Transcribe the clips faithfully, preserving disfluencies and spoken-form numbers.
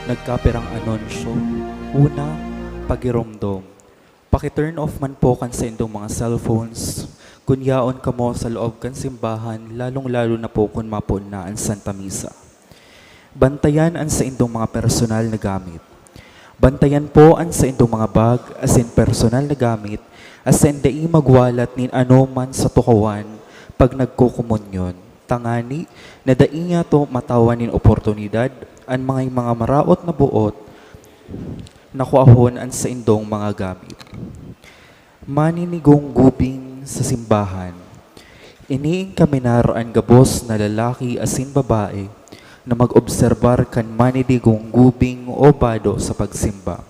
Nagkapirang anunsyo. Una, pagiromdom. Paki-turn off man po kan saindong mga cellphones kun yaon kamo sa loob kan simbahan, lalong-lalo na po kun mapoon na an Santa Misa. Bantayan an saindong mga personal na gamit. Bantayan po an saindong mga bag asin personal na gamit asin dai magwalat nin anoman sa tukawan pag nagkokomunyon, tangani na dai niyato matawan nin oportunidad an mga, mga maraot na boot na kuahon an saindong mga gamit. Maninigong gubing sa simbahan. Iniinkaminar an gabos na lalaki asin babae na mag-obserbar kan maninigong gubing o bado sa pagsimba.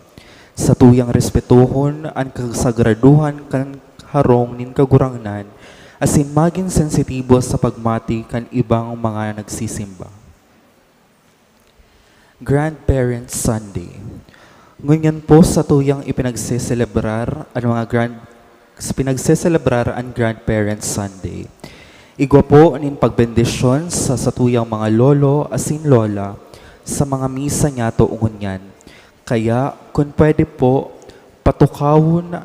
Satuyang respetohon an kasagradohan kan harong nin Kagurangnan asin magin sensitibo sa pagmati kan ibang mga nagsisimba. Grandparents' Sunday. Ngunyan po satuyang ipinagseselebrar an mga grand-, pinagseselebrar an Grandparents' Sunday. Igwa po nin pagbendisyon sa satuyang mga lolo asin lola sa mga misa niyato ngunyan. Kaya, kun pwede po, patukawon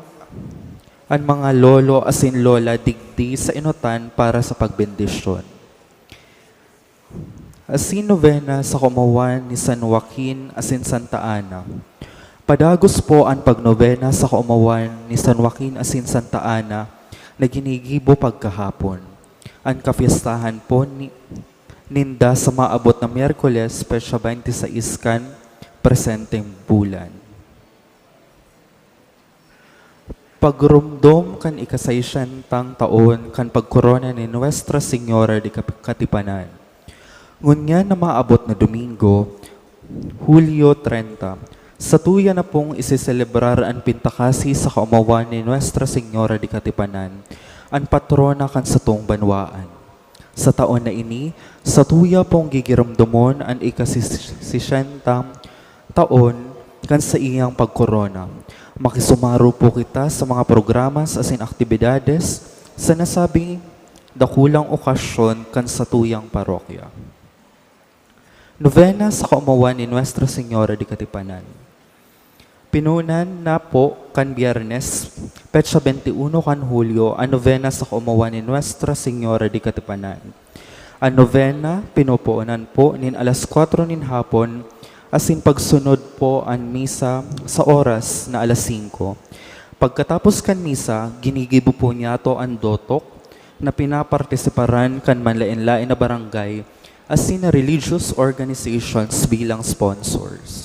an mga lolo asin lola digdi sa enotan para sa pagbendisyon. Asin novena sa kaomawan ni San Joaquin asin Santa Ana. Padagos po an pagnovena sa kaomawan ni San Joaquin asin Santa Ana na ginigibo pagkahapon. An kapiestahan po ni, ninda sa maabot na Miyerkules, petsa twenty-six kan presenteng bulan. Pagromdom kan ika-sesentang taon kan pagkorona ni Nuestra Señora de Cap-, Katipanan. Ngunyan na maabot na Domingo, Hulyo trenta, satuya na pong iseselebrar an pintakasi sa kaomawan ni Nuestra Señora de Katipanan, an patrona kan satong banwaan. Sa taon na ini, satuya pong gigiromdomon an ika-sesentang taon kan saiyang pagkorona. Makisumaro po kita sa mga programas asin aktibidades sa nasabing dakulang okasyon kan satuyang parokya. Novena sa Kaomawan ni Nuestra Señora de Katipanan. Pinunan na po kan Biyernes, petsa twenty-one kan Hulyo, an novena sa Kaomawan ni Nuestra Señora de Katipanan. An novena, pinupunan po nin alas kwatro nin hapon, asin pagsunod po an misa sa oras na alas singko. Pagkatapos kan misa, ginigibo po niyato an dotok na pinapartisiparan kan manlaen-laen na barangay asin na religious organizations bilang sponsors.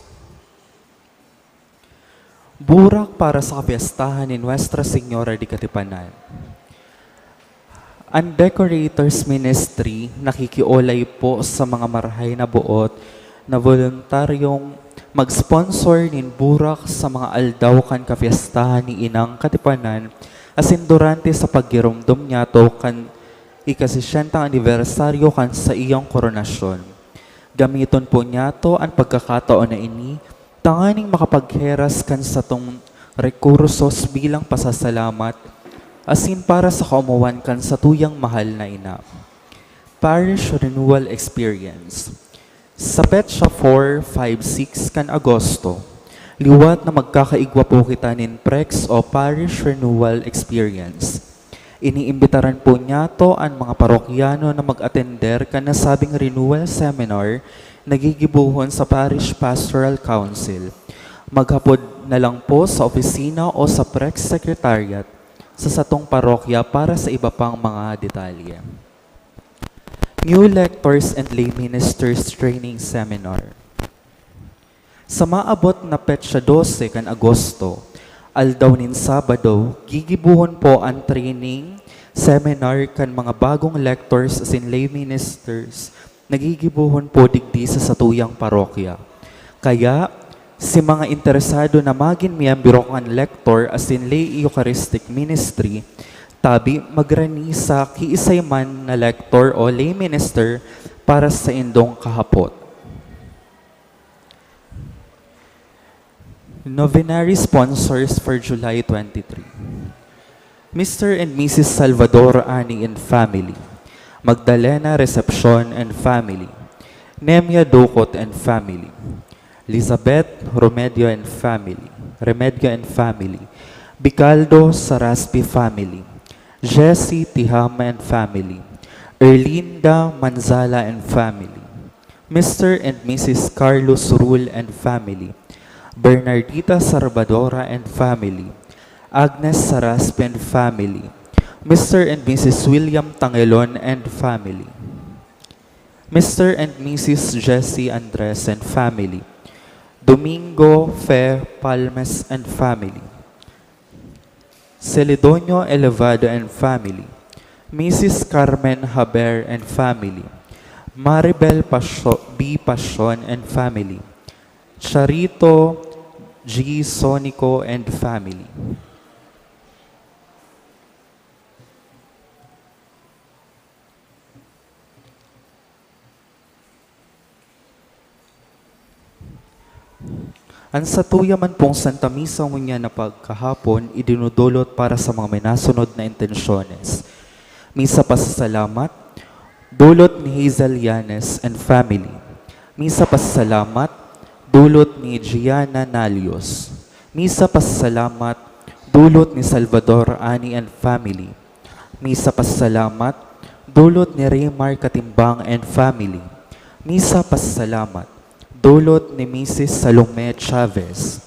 Burak para sa kapyestahan ni Nuestra Señora de Katipanan. An Decorators Ministry nakikiolay po sa mga marahay na boot na voluntaryong mag-sponsor nin burak sa mga aldaw kan kapyestahan ni Inang Katipanan asin durante sa paggiromdom niyato kan ika-sesentang anibersaryo kan saiyang koronasyon. Gamiton po niyato an pagkakataon na ini tanganing makapagheras kan satong rekursos bilang pasasalamat asin para sa kaomawan kan satuyang mahal na ina. Parish Renewal Experience. Sa petsa four, five, six kan Agosto, liwat na magkakaigwa po kita nin PREX o Parish Renewal Experience. Iniimbitaran po niyato an mga parokyano na mag-atender kan nasabing renewal seminar na gigibohon sa Parish Pastoral Council. Maghapod na lang po sa opisina o sa PREX Secretariat sa satong parokya para sa iba pang mga detalye. New Lectors and Lay Ministers Training Seminar. Sa maabot na petsa dose kan Agosto, aldaw nin Sabado, gigibohon po an training seminar kan mga bagong lectors asin lay ministers na gigibohon po digdi sa satuyang parokya. Kaya, si mga interesado na magin miyembro kan lector asin lay Eucharistic Ministry, tabi magrani sa kiisay man na lector o lay minister para sa indong kahapot. Novenary sponsors for July twenty-three. Mister and Missus Salvador Ani and family. Magdalena Recepcion and family. Nemia Ducot and family. Elizabeth Remedio and family. Remedio and family. Bicaldo Saraspi family. Jesse Tihama and family. Erlinda Manzala and family. Mister and Missus Carlos Rul and family. Bernardita Sarbadora and family. Agnes Saraspi and family. Mister and Missus William Tangelon and family. Mister and Missus Jesse Andres and family. Domingo Fe Palmes and family. Celedonio Elevado and family. Missus Carmen Haber and family. Maribel Pasio-, B. Pasion and family. Charito G. Sonico and family. An satuya man pong Santa Misa ngunyan na pagkahapon, idinudulot para sa mga minasunod na intensyones. Misa pasasalamat, dulot ni Hazel Yanes and family. Misa pasasalamat, dulot ni Gianna Nalios. Misa pasasalamat, dulot ni Salvador Ani and family. Misa pasasalamat, dulot ni Raymar Katimbang and family. Misa pasasalamat, dulot ni Missus Salome Chavez.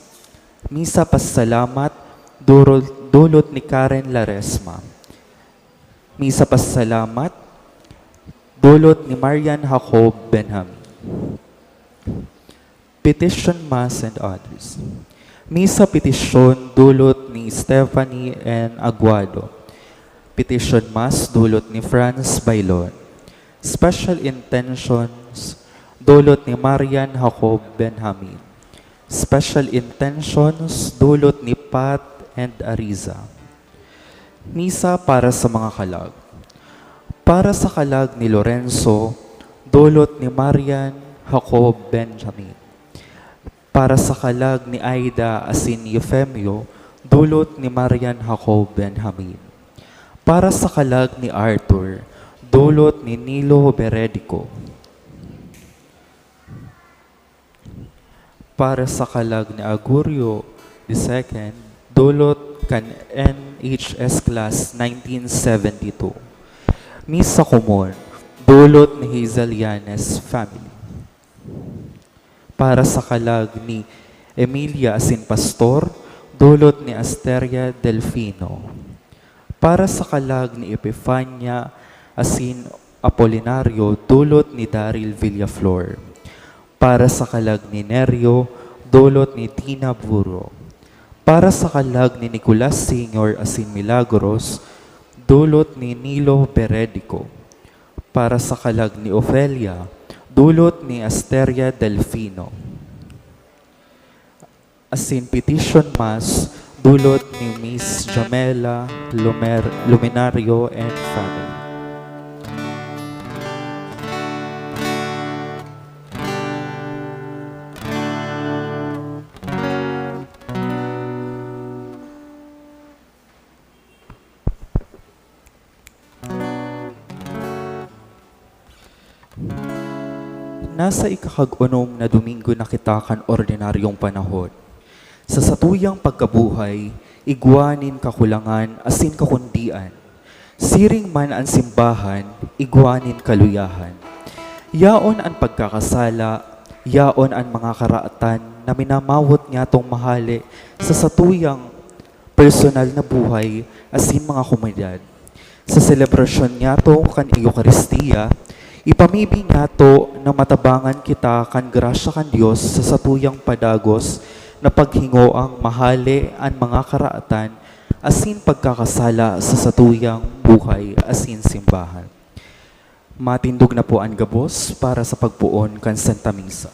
Misa pasasalamat, durol-, dulot ni Karen Laresma. Misa pasasalamat, dulot ni Marian Jacob Benjamin. Petition Mass and others. Misa petisyon, dulot ni Stephanie N. Aguado. Petition Mass, dulot ni Franz Bailon. Special intentions, dulot ni Marian Jacob Benjamin. Special intentions, dulot ni Pat and Ariza. Misa para sa mga kalag. Para sa kalag ni Lorenzo, dulot ni Marian Jacob Benjamin. Para sa kalag ni Aida asin Eufemio, dulot ni Marian Jacob Benjamin. Para sa kalag ni Arthur, dulot ni Nilo Beredico. Para sa kalag ni Agurio the second, dulot kan N H S class nineteen seventy-two. Misa komon, dulot ni Hazel Yanes family. Para sa kalag ni Emilia asin Pastor, dulot ni Asteria Delfino. Para sa kalag ni Epifania asin Apolinario, dulot ni Daryl Villaflor. Para sa kalag ni Nerio, dulot ni Tina Buro. Para sa kalag ni Nicolas Senior asin Milagros, dulot ni Nilo Beredico. Para sa kalag ni Ofelia, dulot ni Asteria Delfino. Asin petition mass, dulot ni Miss Jamela Lumer-, Luminario and family. Nasa ikakag-onom na Domingo na kita kan ordinaryong panahon. Sa satuyang pagkabuhay, igwa nin kakulangan asin kakundian. Siring man an simbahan, igwa nin kaluyahan. Yaon an pagkakasala, yaon an mga karaatan na minamawot niyatong mahale sa satuyang personal na buhay asin mga komunidad. Sa selebrasyon niyato kan Eukaristia, ipamibi niyato na matabangan kita kan grasya kan Dios sa satuyang padagos na paghingoang mahale an mga karaatan asin pagkakasala sa satuyang buhay asin simbahan. Matindog na po an gabos para sa pagpoon kan Santa Misa.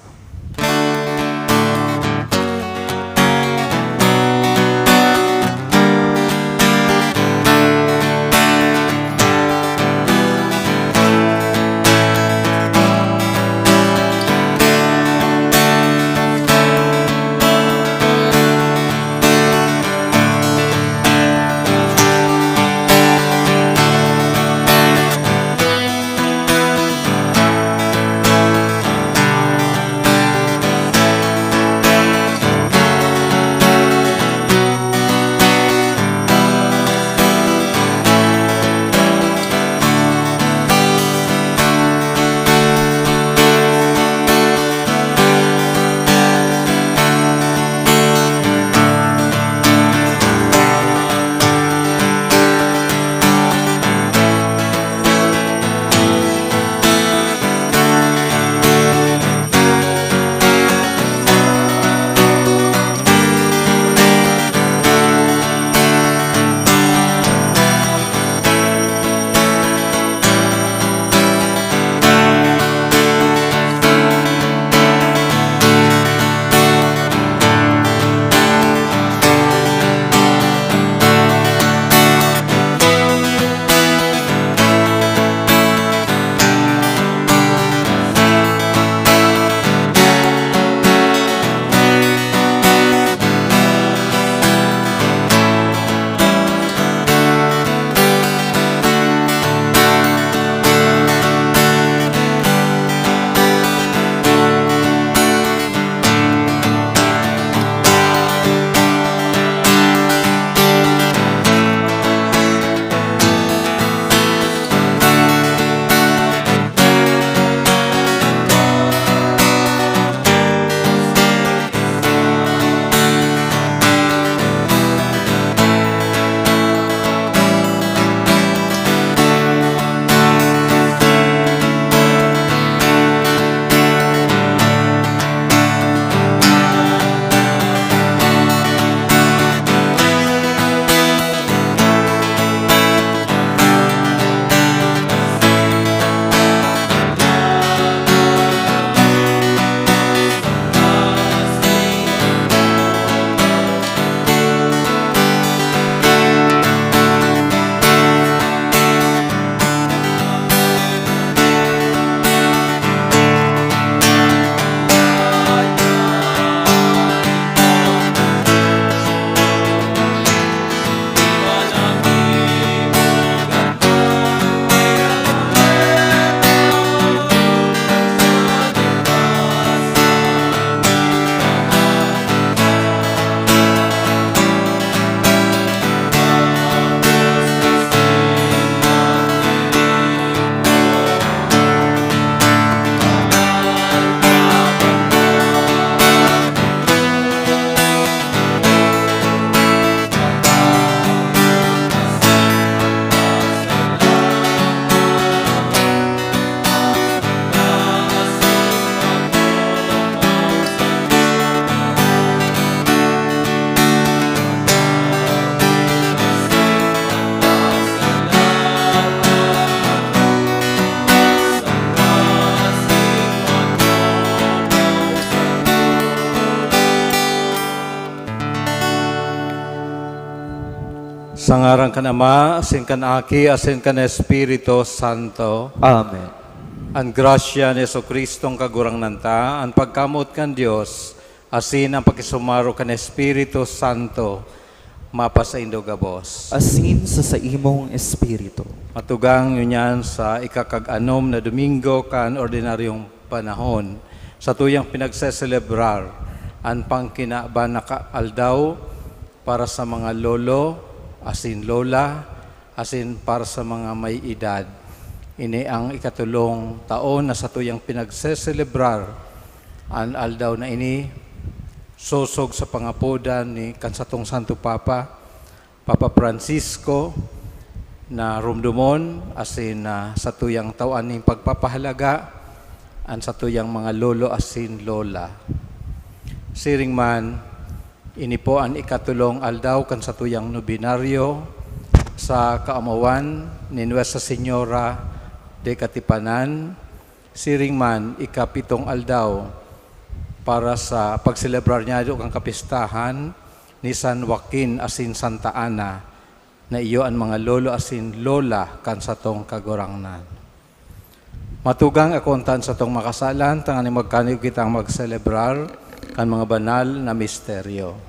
Sa ngaran kan Ama, asin kan Aki, asin kan Espiritu Santo. Amen. An grasya ni Jesu-Cristong Kagurangnan ta, an pagkamoot kan Dios, asin an pakisumaro kan Espiritu Santo, mapasaindo gabos. Asin sa saimong espiritu. Matugang ngunyan sa ikakag-anom na Domingo kan ordinaryong panahon, satuyang pinagseselebrar an pangkinaban na ka-, aldaw para sa mga lolo asin lola, asin para sa mga may edad. Ini ang ikatolong taon na satuyang pinagseselebrar an aldaw na ini, sosog sa pangapodan ni kan satong Santo Papa, Papa Francisco, na rumdomon asin na satuyang tawan nin pagpapahalaga an satuyang mga lolo asin lola. Siring man, ini po an ikatolong aldaw kan satuyang nobenaryo sa kaamawan ni Nuestra Señora de Katipanan, siring man, ikapitong aldaw para sa pagselebrar niya kan kapistahan ni San Joaquin asin Santa Ana, na iyo an mga lolo asin lola kan satong Kagurangnan. Matugang akontan satong makasalan, tanganing magkanigog kitang magselebrar kan mga banal na misteryo.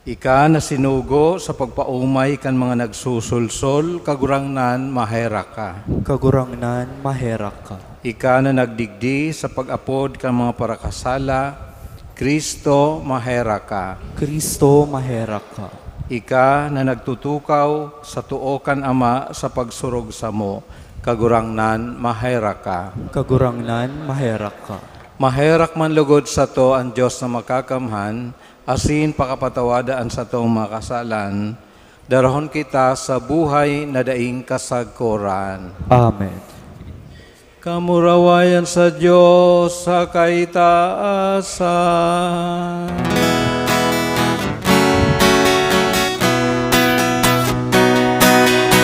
Ika na sinugo sa pagpaomay kan mga nagsusulsol, Kagurangnan, maherak ka. Kagurangnan, maherak ka. Ika na nagdigdi sa pag-apod kan mga parakasala, Cristo, maherak ka. Cristo, maherak ka. Ika na nagtutukaw sa too kan Ama sa pagsurog samo, Kagurangnan, maherak ka. Kagurangnan, maherak ka. Maherak man logod sato an Dios na Makakamhan, asin pakapatawada an satong mga kasalan, darahon kita sa buhay na daing kasagkoran. Amen. Kamurawayan sa Dios sa kaitaasan.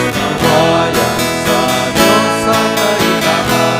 Kamurawayan sa Dios sa kaitaasan.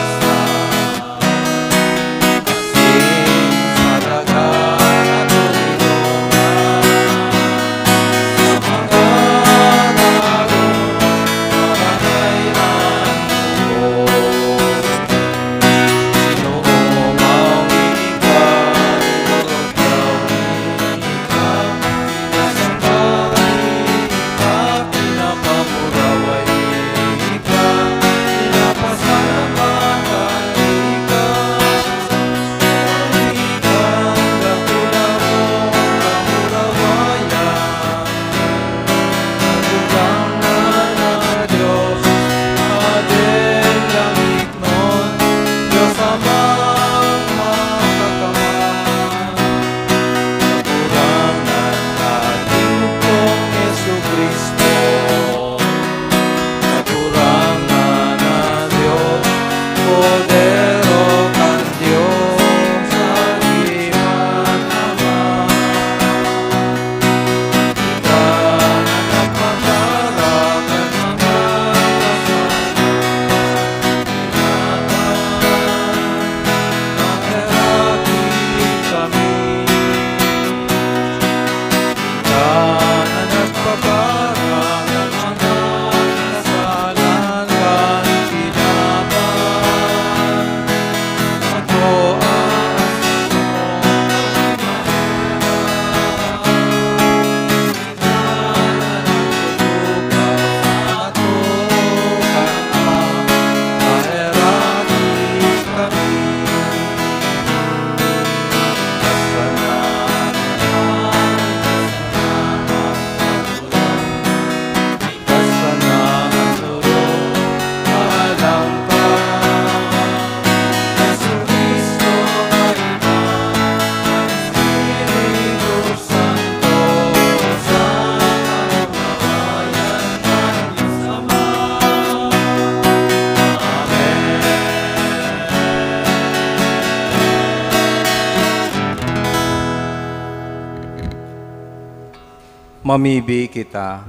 Mamibi kita.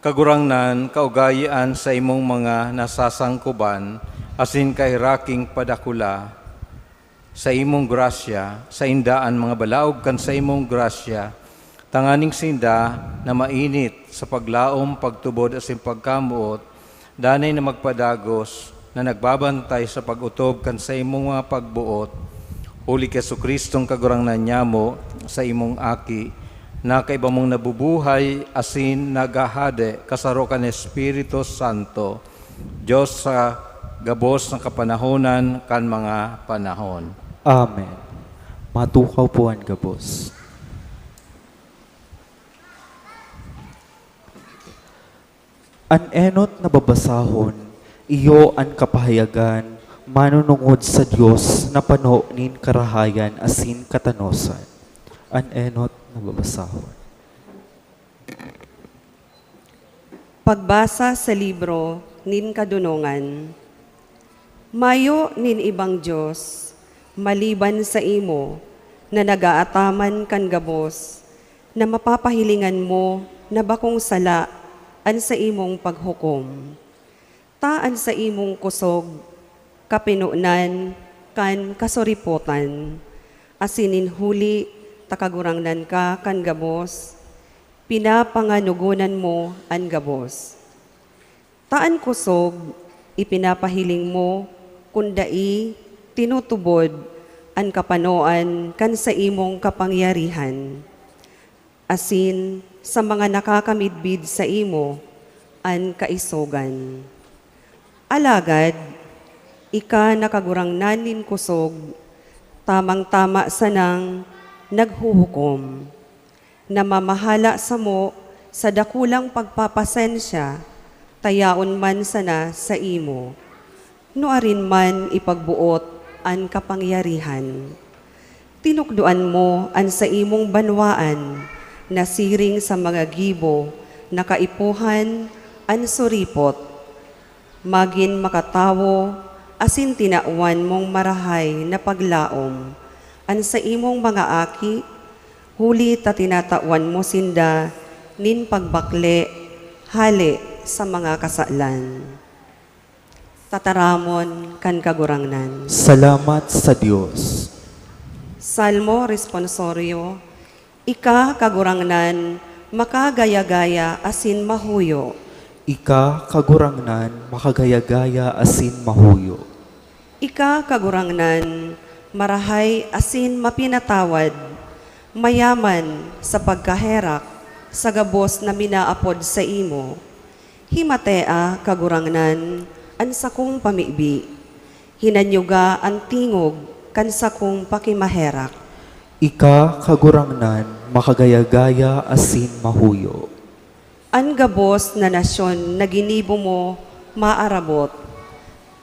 Kagurangnan, kaugayian sa imong mga nasasangkuban asin kaheraking padakula, Sa imong grasya, sainda an mga balaog kan saimong grasya, tanganing sinda na mainit sa paglaom, pagtubod asin pagkamoot, danay na magpadagos na nagbabantay sa pag-otob kan saimong mga pagboot, huli ki Jesu-Cristong Kagurangnan nyamo, sa imong Aki, na kaiba mong nabubuhay asin naghahade kasaro kan Espiritu Santo, Dios sa gabos na kapanahonan kan mga panahon. Amen. Matukaw po an gabos. An enot na babasahon, iyo an kapahayagan manunungod sa Dios na pano nin karahayan asin katanosan. An enot na babasahon. Pagbasa sa libro nin Kadonongan. Mayo nin ibang Dios maliban sa imo na nag-aataman kan gabos na mapapahilingan mo na bakong sala an saimong paghukom. Ta an saimong kusog, kapinonan kan kasuripotan, asin nin huli ta Kagurangnan ka kan gabos, pinapanganugonan mo an gabos. Ta an kusog, ipinapahiling mo, kun dai, tinutubod an kapanoan kan saimong kapangyarihan, asin sa mga nakakamidbid saimo an kaisogan. Alagad, ika na Kagurangnan nin kusog, tamang-tama sanang naghuhukom. Namamahala samo sa dakulang pagpapasensya, ta yaon man sana saimo, nuarin man ipagboot an kapangyarihan. Tinukdoan mo an saimong banwaan na siring sa mga gibo na kaipuhan an suripot. Magin makatawo asin tinawan mong marahay na paglaom an saimong mga aki, huli ta tinatawan mo sinda nin pagbakle hale sa mga kasalan. Tataramon kan Kagurangnan. Salamat sa Dios. Salmo Responsorio. Ika, Kagurangnan, makagaya-gaya asin mahuyo. Ika, Kagurangnan, makagaya-gaya asin mahuyo. Ika, Kagurangnan, marahay asin mapinatawad, mayaman sa pagkaherak sa gabos na minaapod saimo. Himatea, Kagurangnan, an sakong pamibi. Hinanyuga an tingog kan sakong pakimaherak. Ika, Kagurangnan, makagaya-gaya asin mahuyo. An gabos na nasyon na ginibo mo maarabot,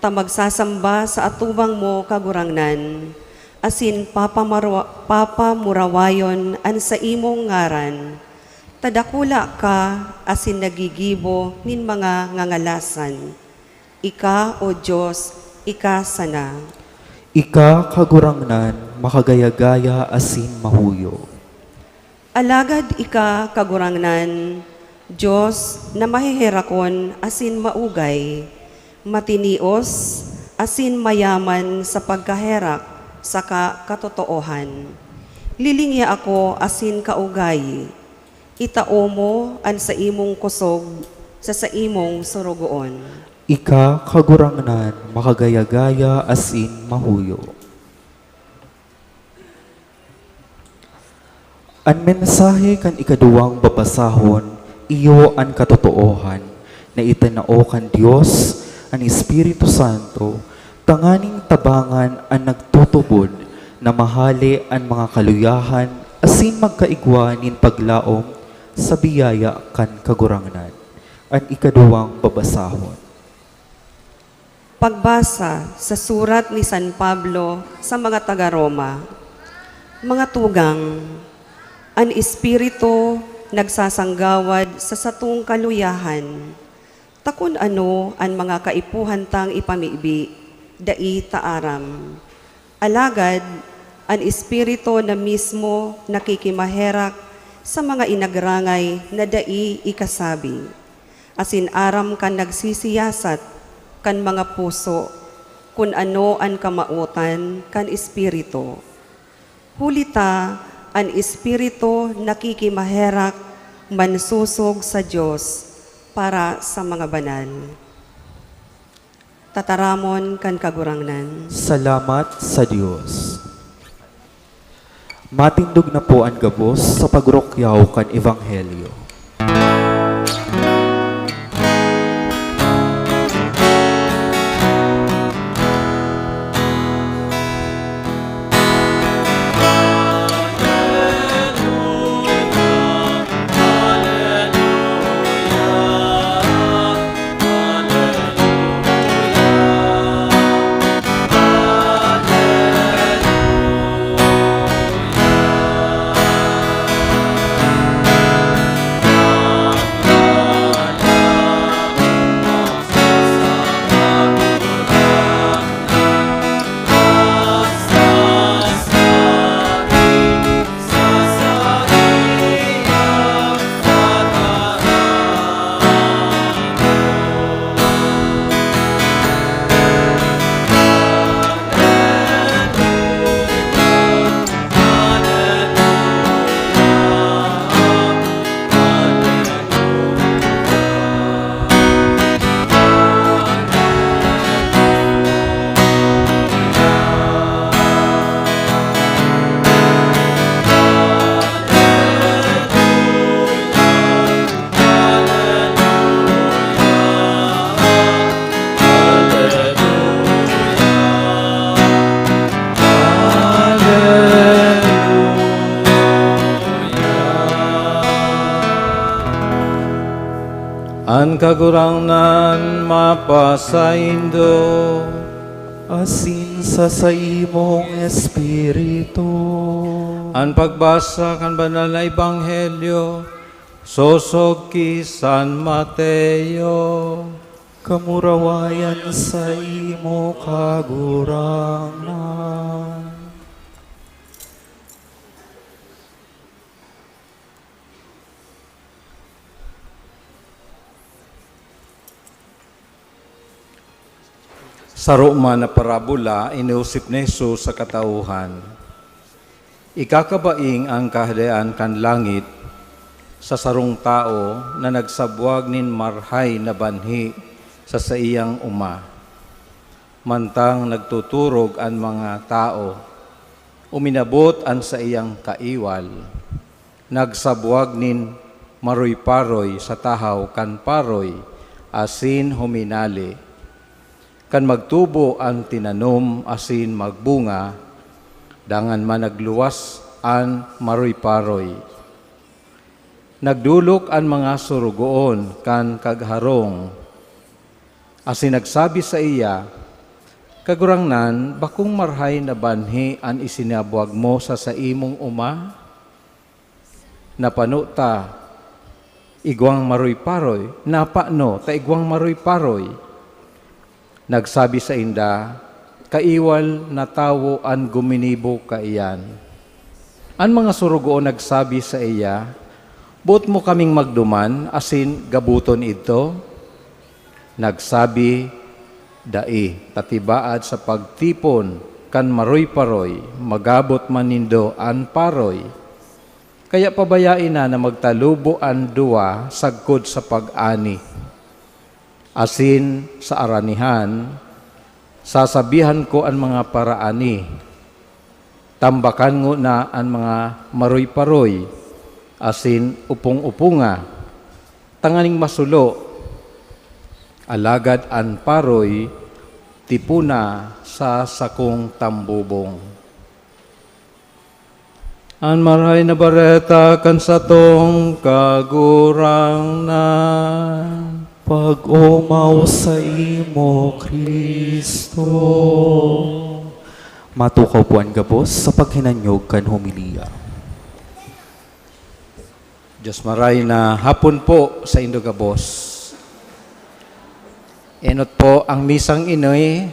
ta magsasamba sa atubang mo, Kagurangnan, asin papamaro-, papamurawayon an saimong ngaran, ta dakula ka asin naggigibo nin mga ngangalasan. Ika, O Dios, ika sana. Ika, Kagurangnan, makagaya-gaya asin mahuyo. Alagad ika, Kagurangnan, Dios na maheherakon asin maugay, matinios asin mayaman sa pagkaherak saka katotoohan. Lilingya ako asin kaugayi. Itao mo an saimong kusog sa saimong sorogoon. Ika, Kagurangnan, makagaya-gaya asin mahuyo. An mensahe kan ikaduwang babasahon, iyo an katotoohan na itinao kan Dios, an Espiritu Santo, tanganing tabangan an nagtutubod na mahale an mga kaluyahan asin magkaigwa nin paglaom sa biyaya kan Kagurangnan. An ikaduwang babasahon. Pagbasa sa surat ni San Pablo sa mga taga-Roma. Mga tugang, an Espiritu nagsasanggawad sa satong kaluyahan, ta kun ano an mga kaipuhan tang ipamibi, dai ta aram. Alagad, an Espiritu na mismo nakikimaherak sa mga inagrangay na dai ikasabi, asin aram kan nagsisiyasat kan mga puso, kun ano an kamawotan kan Espiritu. Huli ta, an Espiritu nakikimaherak mansosog sa Dios para sa mga banal. Tataramon kan Kagurangnan. Salamat sa Dios. Matindog na po an gabos sa pagrukyaw kan Ebanghelyo. An Kagurangnan mapasaindo. Asin sa saimong espiritu. An pagbasa kan Banal na Ebanghelyo sosog ki San Mateo. Kamurawayan saimo, Kagurangnan. Saro man na parabola iniosip ni Jesus sa katauhan. Ikakabaing an Kahadean kan langit sa sarong tawo na nagsabwag nin marhay na banhi sa saiyang oma. Mantang nagtuturog an mga tawo, uminabot an saiyang kaiwal. Nagsabwag nin maroy-paroy sa tahaw kan paroy asin huminale. Kan magtubo an tinanom asin magbunga, dangan man nagluwas an maroy-paroy. Nagdolok an mga sorogoon kan kagharong asin nagsabi saiya, "Kagurangnan, bakong marhay na banhi an isinabwag mo sa saimong oma?" Napano ta igwang maroy-paroy, napano ta igwang maroy-paroy. Nagsabi sainda, "Kaiwal na tawo an guminibo kaiyan." An mga sorogoon nagsabi saiya, "Boot mo kaming magduman asin gaboton idto?" Nagsabi, "Dai, ta tibaad sa pagtipon kan maroy-paroy, magabot man nindo an paroy." Kaya pabayae na na magtalubo an duwa sagkod sa pag-ani. Asin sa aranihan, sasabihan ko an mga paraani, "Tambakan ngona an mga maroy-paroy asin upong-uponga, tanganing masulo, alagad an paroy, tipona sa sakong tambobong." An Marahay na Bareta kan satong Kagurangnan. Pag-omaw saimo, Cristo. Matukaw po an gabos sa paghinanyog kan homilya. Diyos maray na hapon po sa indo gabos. Enot po ang misang ini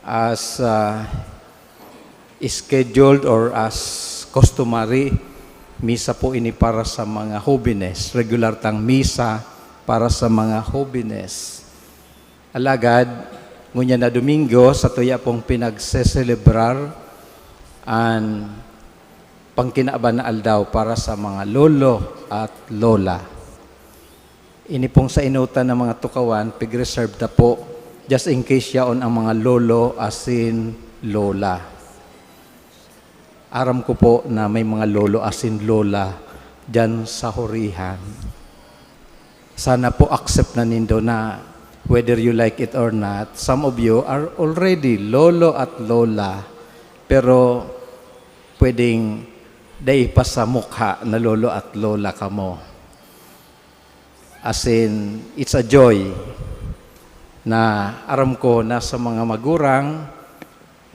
as, ah, scheduled or as customary. Misa po ini para sa mga hobenes. Regular tang misa para sa mga hobenes. Alagad, Ngunyan na Domingo, satuya pong pinagseselebrar an pangkinaban na aldaw para sa mga lolo at lola. Ini pong sainotan ng mga tukawan, pig-reserve ta po, just in case yaon ang mga lolo asin lola. Aram ko po na may mga lolo asin lola diyan sa hurihan. Sana po accept na nindo na whether you like it or not, some of you are already lolo at lola, pero pwedeng dai pa sa mukha na lolo at lola kamo. As in, it's a joy na aram ko na sa mga magurang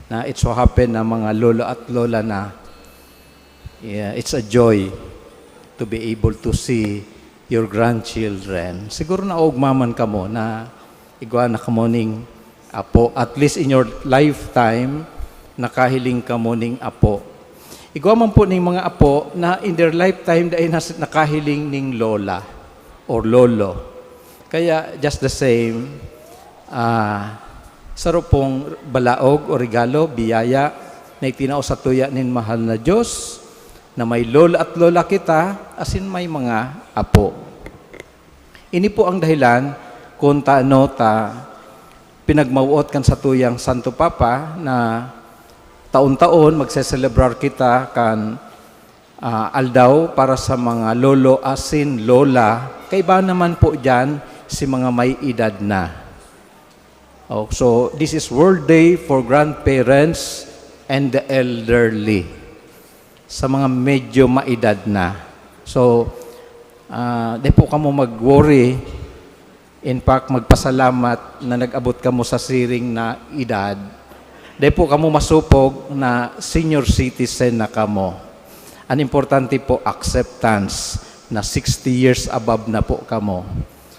na it so happen na mga lolo at lola na, yeah, it's a joy to be able to see your grandchildren. Siguro naugma man kamo na igwa na kamo ning apo. At least in your lifetime, nakahiling kamo ning apo. Igwa man po ning mga apo na in their lifetime, dai nas-, nakahiling ning lola or lolo. Kaya, just the same, ah, saro pong balaog o regalo, biyaya, na itinao sa tuya nin mahal na Diyos, na may lolo at lola kita, asin may mga apo. Ini po ang dahilan kung taano ta pinagmawot kan satuyang Santo Papa na taon-taon magseselebrar kita kan, ah, aldaw para sa mga lolo asin lola. Kaiba naman po diyan si mga may edad na. Oh, so, this is World Day for Grandparents and the Elderly. Sa mga medyo maedad na. So, ah, di po kamo mag-worry. In fact, magpasalamat na nag-abot kamo sa siring na edad. Di po kamo masupog na senior citizen na kamo. Ang importante po, acceptance na sixty years above na po kamo.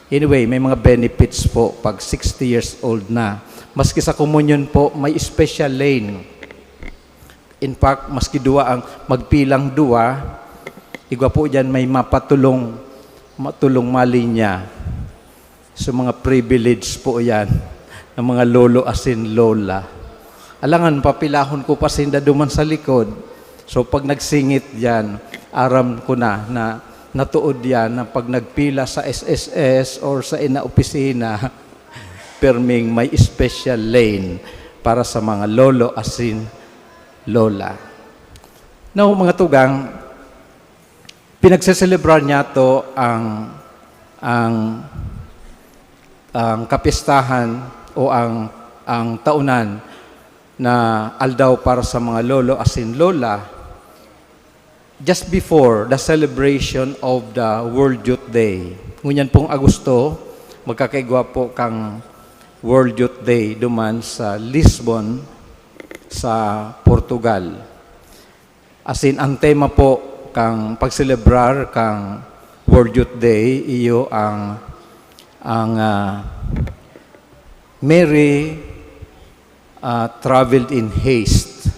Anyway, may mga benefits po pag sixty years old na. Maski sa communion po, may special lane. In fact, maski duwa ang magpilang duwa, igwa po diyan may mapatulong, matulong malinya. So, mga privilege po yan ng mga lolo asin lola. Alangan, papilahon ko pa sinda duman sa likod. So, pag nagsingit yan, aram ko na na natuod yan na pag nagpila sa S S S or sa ina opisina, perming may special lane para sa mga lolo asin lola. Now, mga tugang, pinagseselebrar niyato ang, ang, ang kapistahan o ang, ang taonan na aldaw para sa mga lolo asin lola just before the celebration of the World Youth Day. Ngunyan pong Agosto, magkakaigwa po kang World Youth Day duman sa Lisbon, sa Portugal. As in, ang tema po kang pagselebrar kang World Youth Day, iyo ang, ang, ah, Mary, ah, traveled in haste.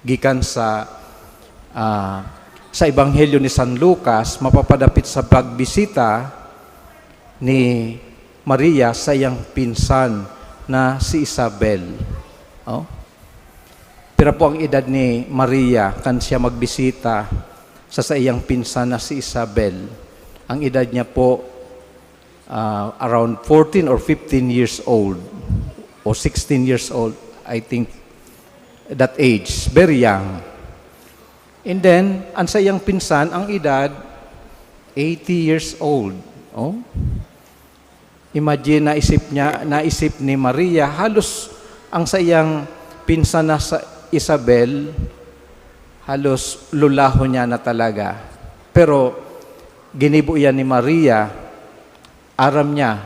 Gikan sa, ah, sa Ebanghelyo ni San Lucas, mapapadapit sa pagbisita ni Maria sa iyang pinsan na si Isabel. Oh? Pira po ang edad ni Maria kan siya magbisita sa saiyang pinsan na si Isabel? Ang edad niya po, ah, around fourteen or fifteen years old or sixteen years old, I think, that age, very young. And then, ang saiyang pinsan, ang edad, eighty years old. Oh? Imagine, naisip niya, naisip ni Maria, halos ang saiyang pinsan na sa Isabel, halos lulahon niya na talaga. Pero ginibo iyan ni Maria, aram niya,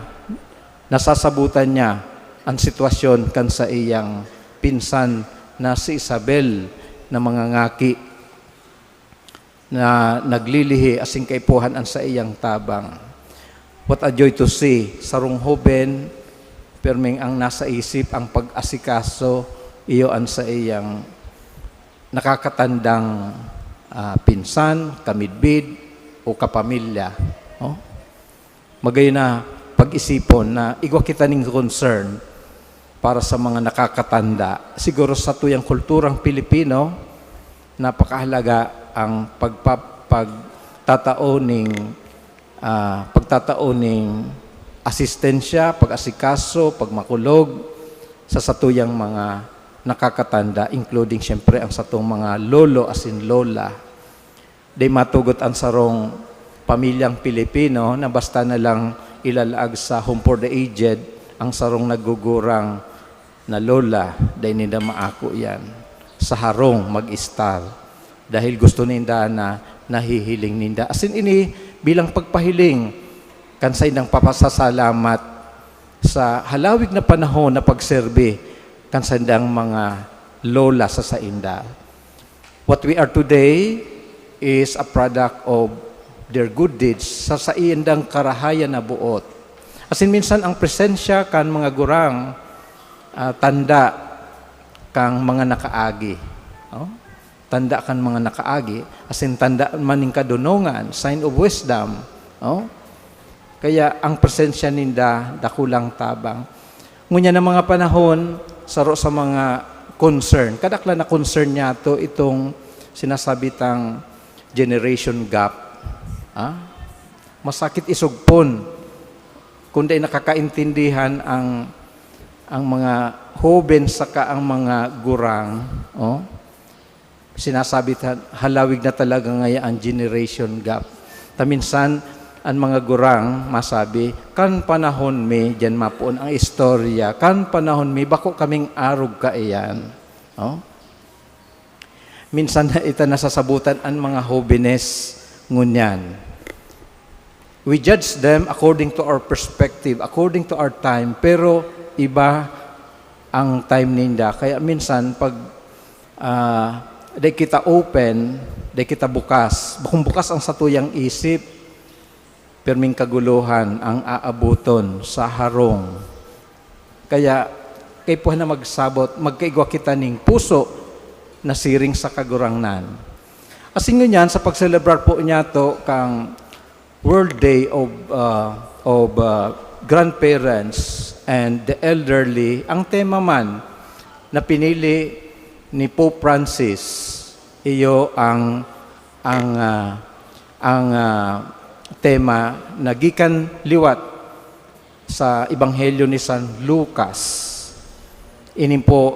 nasasabutan niya an sitwasyon kan saiyang pinsan na si Isabel na mga ngaki na naglilihi asin kaipuhan an saiyang tabang. What a joy to see, sarong hoben, perming ang nasa isip, ang pag-asikaso, iyo an saiyang nakakatandang, ah, pinsan, kamidbid, o kapamilya, no? Magayon na pag-isipon na igwa kita ning concern. para sa mga nakakatanda. Siguro sa tuyang kulturang Pilipino, napakahalaga ang pagpa-, pagtatao ning, ah, pagtatao ning asistensya, pag-asikaso, pagmakulog sa satuyang mga nakakatanda, including siyempre ang satong mga lolo asin lola. Di matugot ang sarong pamilyang Pilipino na basta na lang ilalaag sa Home for the Aged, ang sarong nagugurang na lola, dai ninda maako yan. Sa harong mag-estar. Dahil gusto ninda na nahihiling ninda. Asin ini bilang pagpahiling kan saindang papasasalamat sa halawig na panahon na pagserbi kan saindang mga lola sa sainda. What we are today is a product of their good deeds, sa saindang karahayan na buot. Asin minsan ang presensya kan mga gurang, ah, tanda kan mga nakaagi. Oh? Tanda kan mga nakaagi, asin tanda man nin kadonongan, sign of wisdom. Oh? Kaya ang presensya ninda, dakulang tabang. Ngunyan na mga panahon, saro sa mga concern, kadaklan na concern niyato itong sinasabi tang generation gap. Ah? Masakit isugpon kung dai nakakaintindihan ang, ang mga hoben saka ang mga gurang. Oh? Sinasabi ta, halawig na talaga ngaya ang generation gap. Ta minsan, an mga gurang masabi, "Kan panahon mi," diyan mapoon ang istorya, "Kan panahon mi, bako kaming arog kaiyan." Oh? Minsan na ita nasasabotan an mga hobenes ngunyan. We judge them according to our perspective, according to our time, pero iba ang time ninda. Kaya minsan, pag, ah, di kita open, di kita bukas, bakong bukas ang satuyang isip, pirming kaguluhan ang aaboton sa harong. Kaya, kaipuhan na magsabot, magkaigwa kita ning puso na siring sa Kagurangnan. Asin ngunyan, sa pagselebrar po niyato kang World Day of, ah, of, ah, Grandparents and the Elderly, ang tema man na pinili ni Pope Francis, iyo ang, ang, ah, ang, ah, tema na gikan liwat sa Ebanghelyo ni San Lucas. Ini po,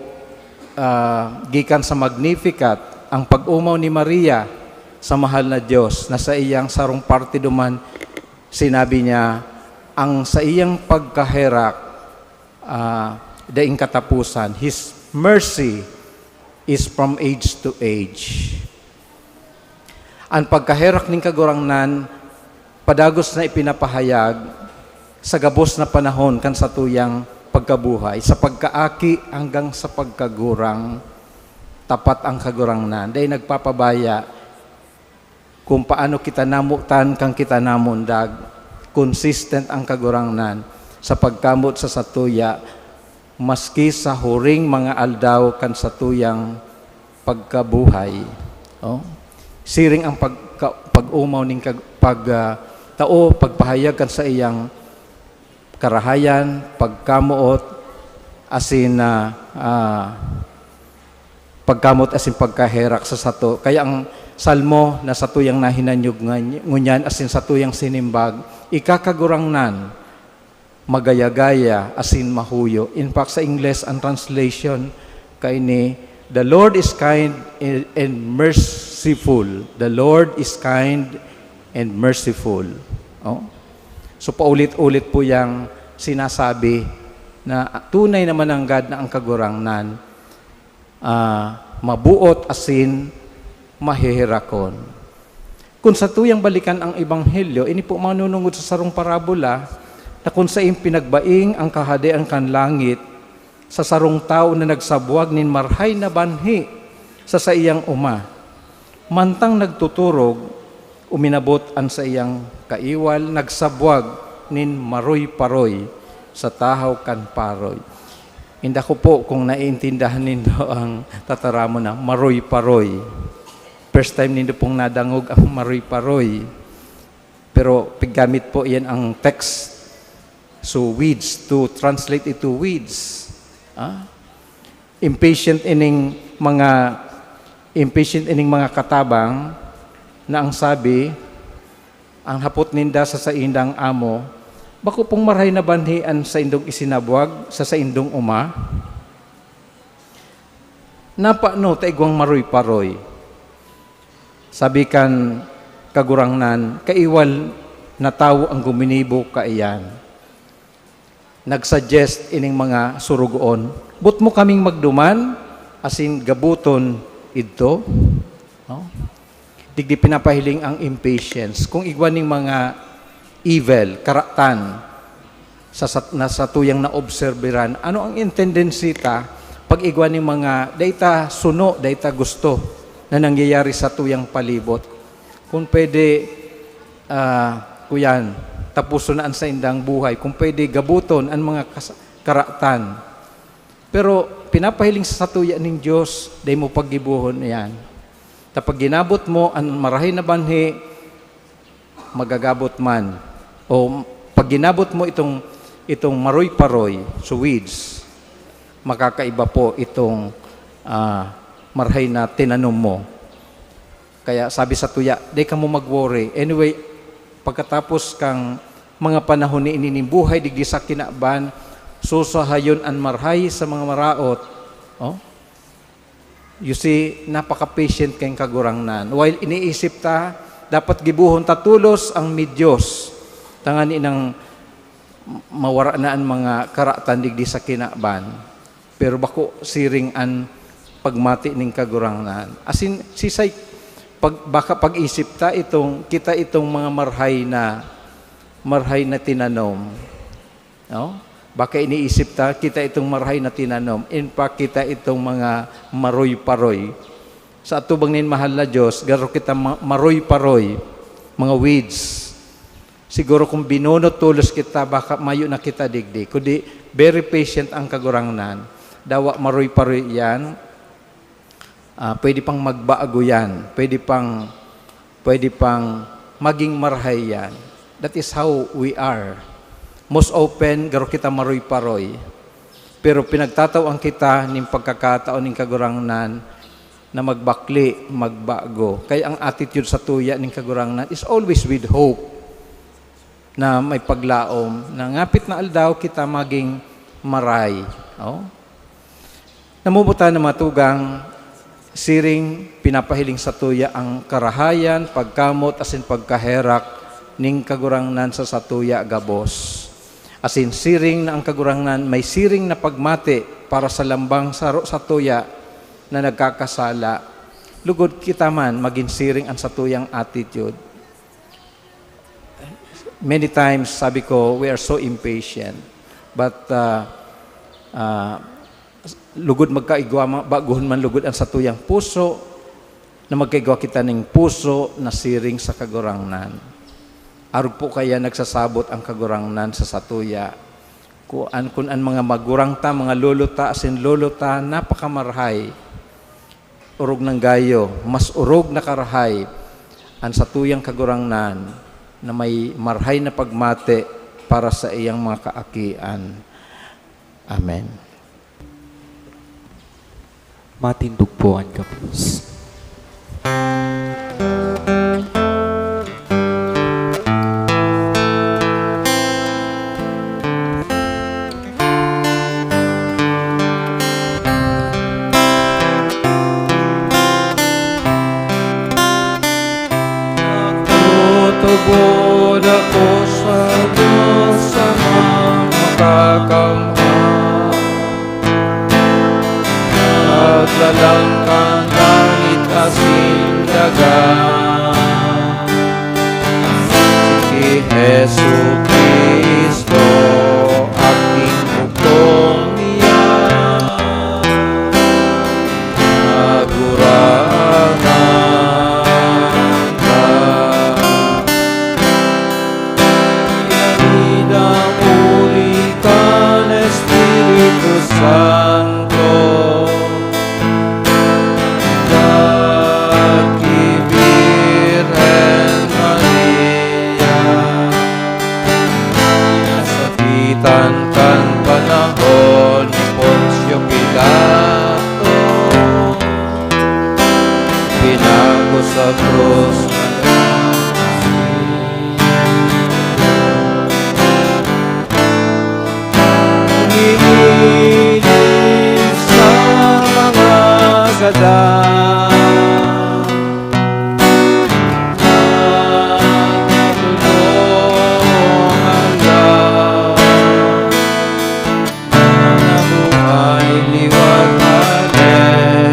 ah, gikan sa Magnificat, ang pag-omaw ni Maria sa mahal na Dios, na sa iyang sarong parte duman, sinabi niya, ang saiyang pagkaherak, ah, daing kataposan. His mercy is from age to age. An pagkaherak nin Kagurangnan, padagos na ipinapahayag sa gabos na panahon kan satuyang pagkabuhay, sa pagkaaki hanggang sa pagkagurang, tapat ang Kagurangnan. Dai nagpapabaya kung paano kita namotan kan kita namundag. Consistent ang Kagurangnan sa pagkamot sa satuya, maski sa huring mga aldaw kan satuyang pagkabuhay. Oh? Siring ang pagka-, pag-omaw nin kag-, pag, ah, tao, pagpahayag kan saiyang karahayan, pagkamoot, asin, ah, ah, pagkamot asin pagkaherak sa sato. Kaya ang Salmo na satuyang nahinanyog ngan-, ngunyan asin satuyang sinimbag, ika Kagurangnan, magaya-gaya asin mahuyo. In fact, sa Ingles, ang translation kaini, "The Lord is kind and merciful." "The Lord is kind and merciful." Oh? So, paulit-ulit po yang sinasabi na tunay na mananggad na ang Kagurangnan, ah, mabuot asin maheherakon. Kun satuyang balikan ang ebanghelyo, ini po manunungod sa sarong parabola na kun saen pinagbaing ang Kahadean kan langit sa sarong tawo na nagsabwag nin marhay na banhi sa saiyang oma. Mantang nagtuturog, uminabot an saiyang kaiwal, nagsabwag nin maroy-paroy sa tahaw kan paroy. Inda ko po kung naiintindihan nindo ang tataramon na maroy-paroy. First time nindo pong nadangog ang maroy-paroy. Pero piggamit po iyan ang text. So, weeds, to translate it to weeds. Ha? Impatient ining mga, impatient ining mga katabang na ang sabi, ang hapot ninda sa saindang amo, "Bako pong marahay na banhi an saindong isinabwag sa saindong oma? Napano ta igwang maroy-paroy?" Sabi kan Kagurangnan, "Kaiwal na tawo an guminibo kaiyan." Nag-suggest ining mga sorogoon, "Boot mo kaming magduman asin gaboton idto?" No? Digdi pinapahiling ang impatience. Kung igwa ning mga evil, karatan, sa sat-, na satuyang naobserbiran, ano ang tendency ta pag igwa ning mga dai ta suno, dai ta gusto na nangyayari sa satuyang palibot? Kung pwede, ah, kuyan, tapuson na an saindang buhay. Kung pwede, gaboton an mga kas-, karatan. Pero pinapahiling sa satuya nin Dios, dai mo paggibohon iyan. Ta pag ginabot mo an marahay na banhi, magagabot man. O pag ginabot mo itong, itong maroy-paroy, so weeds, makakaiba po itong, ah, marahay na tinanom mo. Kaya sabi sa tuya, "Di kamo mag-worry." Anyway, pagkatapos kang mga panahon ni ini nin buhay digdi sa kinaban, susuhayon an marahay sa mga maraot. Oh? You see, napaka-patient kayong Kagurangnan. While iniisip ta, dapat gibohon ta tolos ang medyos, tanganing mawara na an mga karatan digdi sa kinaban. Pero bako siring an pagmati nin Kagurangnan. Asin, sisay, pag, baka pag-isip ta itong, kita itong mga marhay na, marhay na tinanom. No? Baka iniisip ta, kita itong marhay na tinanom. In fact, kita itong mga maroy-paroy. Sa atubang nin mahal na Diyos, garo kita ma-, maroy-paroy, mga weeds. Siguro kung binunot tolos kita, baka mayo na kita digdi. Kundi, very patient ang Kagurangnan. Dawa maroy-paroy yan. Ah, pwede pang magbago yan. Pwede pang, pwede pang maging marhay yan. That is how we are. Most often, garo kita maroy-paroy. Pero pinagtatawan kita nin pagkakataon nin Kagurangnan na magbakle, magbago. Kaya ang attitude sa tuya nin Kagurangnan is always with hope na may paglaom na ngapit na aldaw kita maging maray. Oh? Namubutan na matugang, siring pinapahiling sa tuya ang karahayan, pagkamot, asin pagkaherak ning Kagurangnan sa satuya gabos. Asin siring na ang Kagurangnan may siring na pagmati para sa lambang saro sa tuya na nagkakasala. Lugod kita man magin siring an satuyang attitude. Many times, sabi ko, we are so impatient. But, uh, uh, lugod magkaigwa, ma-, baguhon man lugod ang satuyang puso, na magkaigwa kita ning puso na siring sa Kagurangnan. Arog po kaya nagsasabot ang Kagurangnan sa satuya. Kun, kun an mga magurang ta, mga lolo ta, asin lolo ta, napakamarhay. Orog nang gayo, mas orog na karahay an satuyang Kagurangnan na may marhay na pagmati para sa iyang mga kaakian. Amen. Matindog po an gabos. Nagtutubod ako sa Diyos sa mga makakamhan. Naglalang kan langit asin daga. Si Jesu-Cristo, aking hukom niya. Kagurangnan ka. Pinagidang uli kan Espiritu Santo, Daki Birhen Maria. Magtutulong hanggang nabuhay liwat na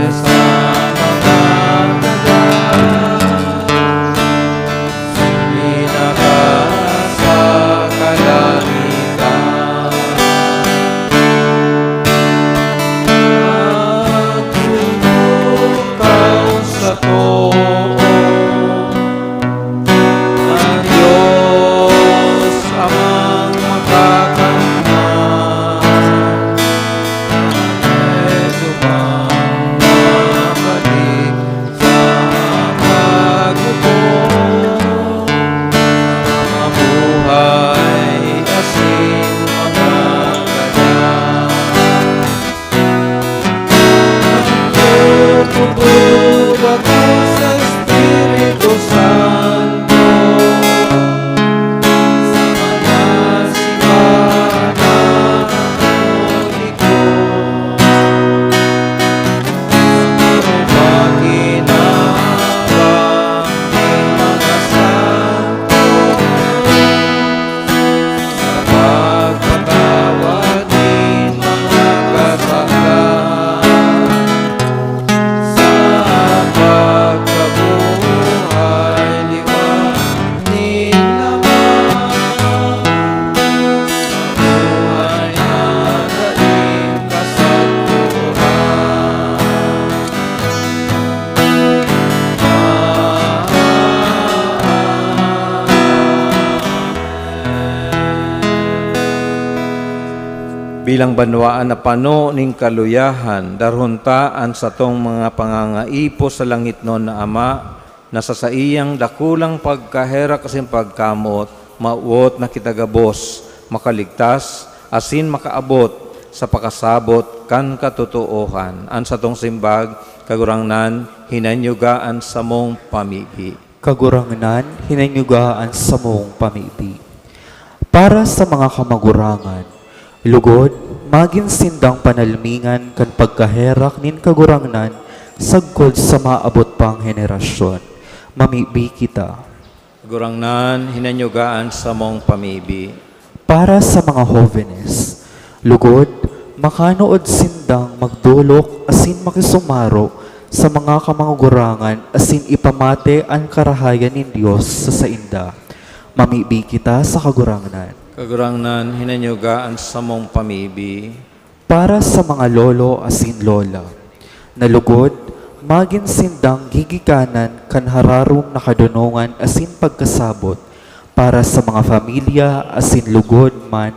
sa mga daga. Pinaka sa kalangitan. Magtutukaw sa too, ang Diyos Amang makakamtan. Eto bang mabalik sa paghukom, mabuhay asin mga kagat. Nagtutubo ako sa Espiritu Santo, sa mga simbahan Katoliko, sa mga ginawang ni mga santo, sa pagpatawad nin mga kasalanan, sa pagkabuhay liwat nin Ama, mabuhay na daing kasagkoran. Bilang banwaan na pano nin kaluyahan, darhon ta an satong mga pangangaipo sa langitnon na Ama, na sa saiyang dakulang pagkaherak asin pagkamoot, mawot na kita gabos makaligtas asin makaabot sa pakasabot kan katotoohan. An satong simbag, Kagurangnan, hinanyuga an samong pamibi. Kagurangnan, hinanyuga an samong pamibi. Para sa mga kamagurangan, lugod, magin sindang panalmingan kan pagkaherak nin Kagurangnan sagkod sa maabot pang henerasyon. Mamibi kita. Kagurangnan, hinanyuga an samong pamibi. Para sa mga hovenes, lugod, makanood sindang magdolok asin makisumaro sa mga kamagurangan asin ipamate an karahayan nin Dios sa sainda. Mamibi kita sa Kagurangnan. Kagurangnan, hinanyuga an samong pamibi. Para sa mga lolo asin lola, na lugod, magin sindang gigikanan kan hararom na kadonongan asin pagkasabot, para sa mga pamilya asin lugod man,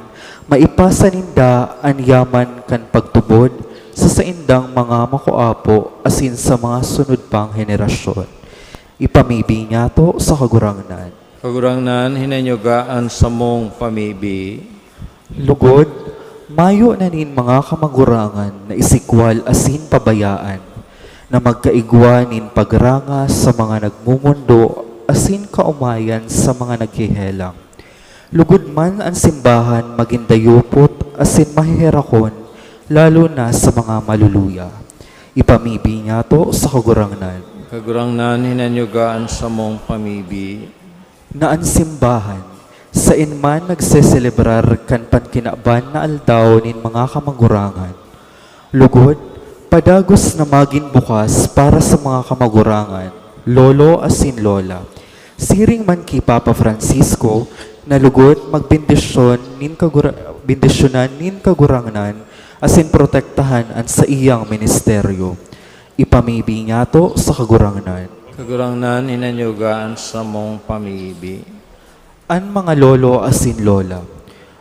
maipasa ninda an yaman kan pagtubod sa saindang mga makuapo asin sa mga sunod pang henerasyon. Ipamibi niyato sa Kagurangnan. Kagurangnan, hinanyuga an samong pamibi. Lugod, mayo na nin mga kamagurangan na isikwal asin pabayaan, na magkaigwa nin pagranga sa mga nagmomondo asin kaomayan sa mga naghehelang. Lugod man an simbahan magin dayupot asin maheherakon, lalo na sa mga maluluya. Ipamibi niyato sa Kagurangnan. Kagurangnan, hinanyuga an samong pamibi. Na an simbahan, saen man nagseselebrar kan pankinaban na aldaw nin mga kamagurangan. Lugod, padagos na magin bukas para sa mga kamagurangan, lolo asin lola. Siring man ki Papa Francisco, na lugod magbendisyon nin kagura-, bendisyonan nin Kagurangnan asin protektahan an saiyang ministeryo. Ipamibi niyato sa Kagurangnan. Kagurangnan, hinanyuga an samong pamibi. An mga lolo asin lola,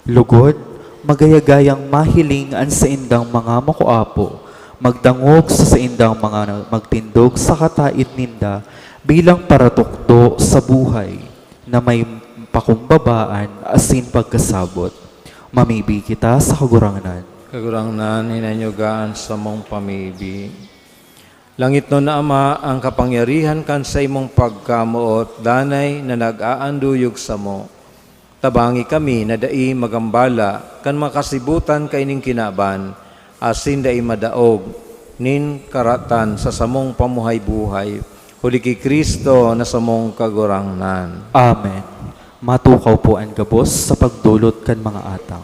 lugod, magaya-gayang mahiling an saindang mga makuapo, magdangog sa saindang mga na-, magtindog sa kataed ninda bilang paratukdo sa buhay na may pakumbabaan asin pagkasabot. Mamibi kita sa Kagurangnan. Kagurangnan, hinanyuga an samong pamibi. Langitnon na Ama, ang kapangyarihan kan saimong pagkamoot danay na nag-aanduyog samo. Tabangi kami na dai magambala kan makasibutan kaining kinaban, asin dai madaog nin karatan sa samong pamuhay-buhay, huli ki Cristo na samong Kagurangnan. Amen. Matukaw po an gabos sa pagdolot kan mga atang.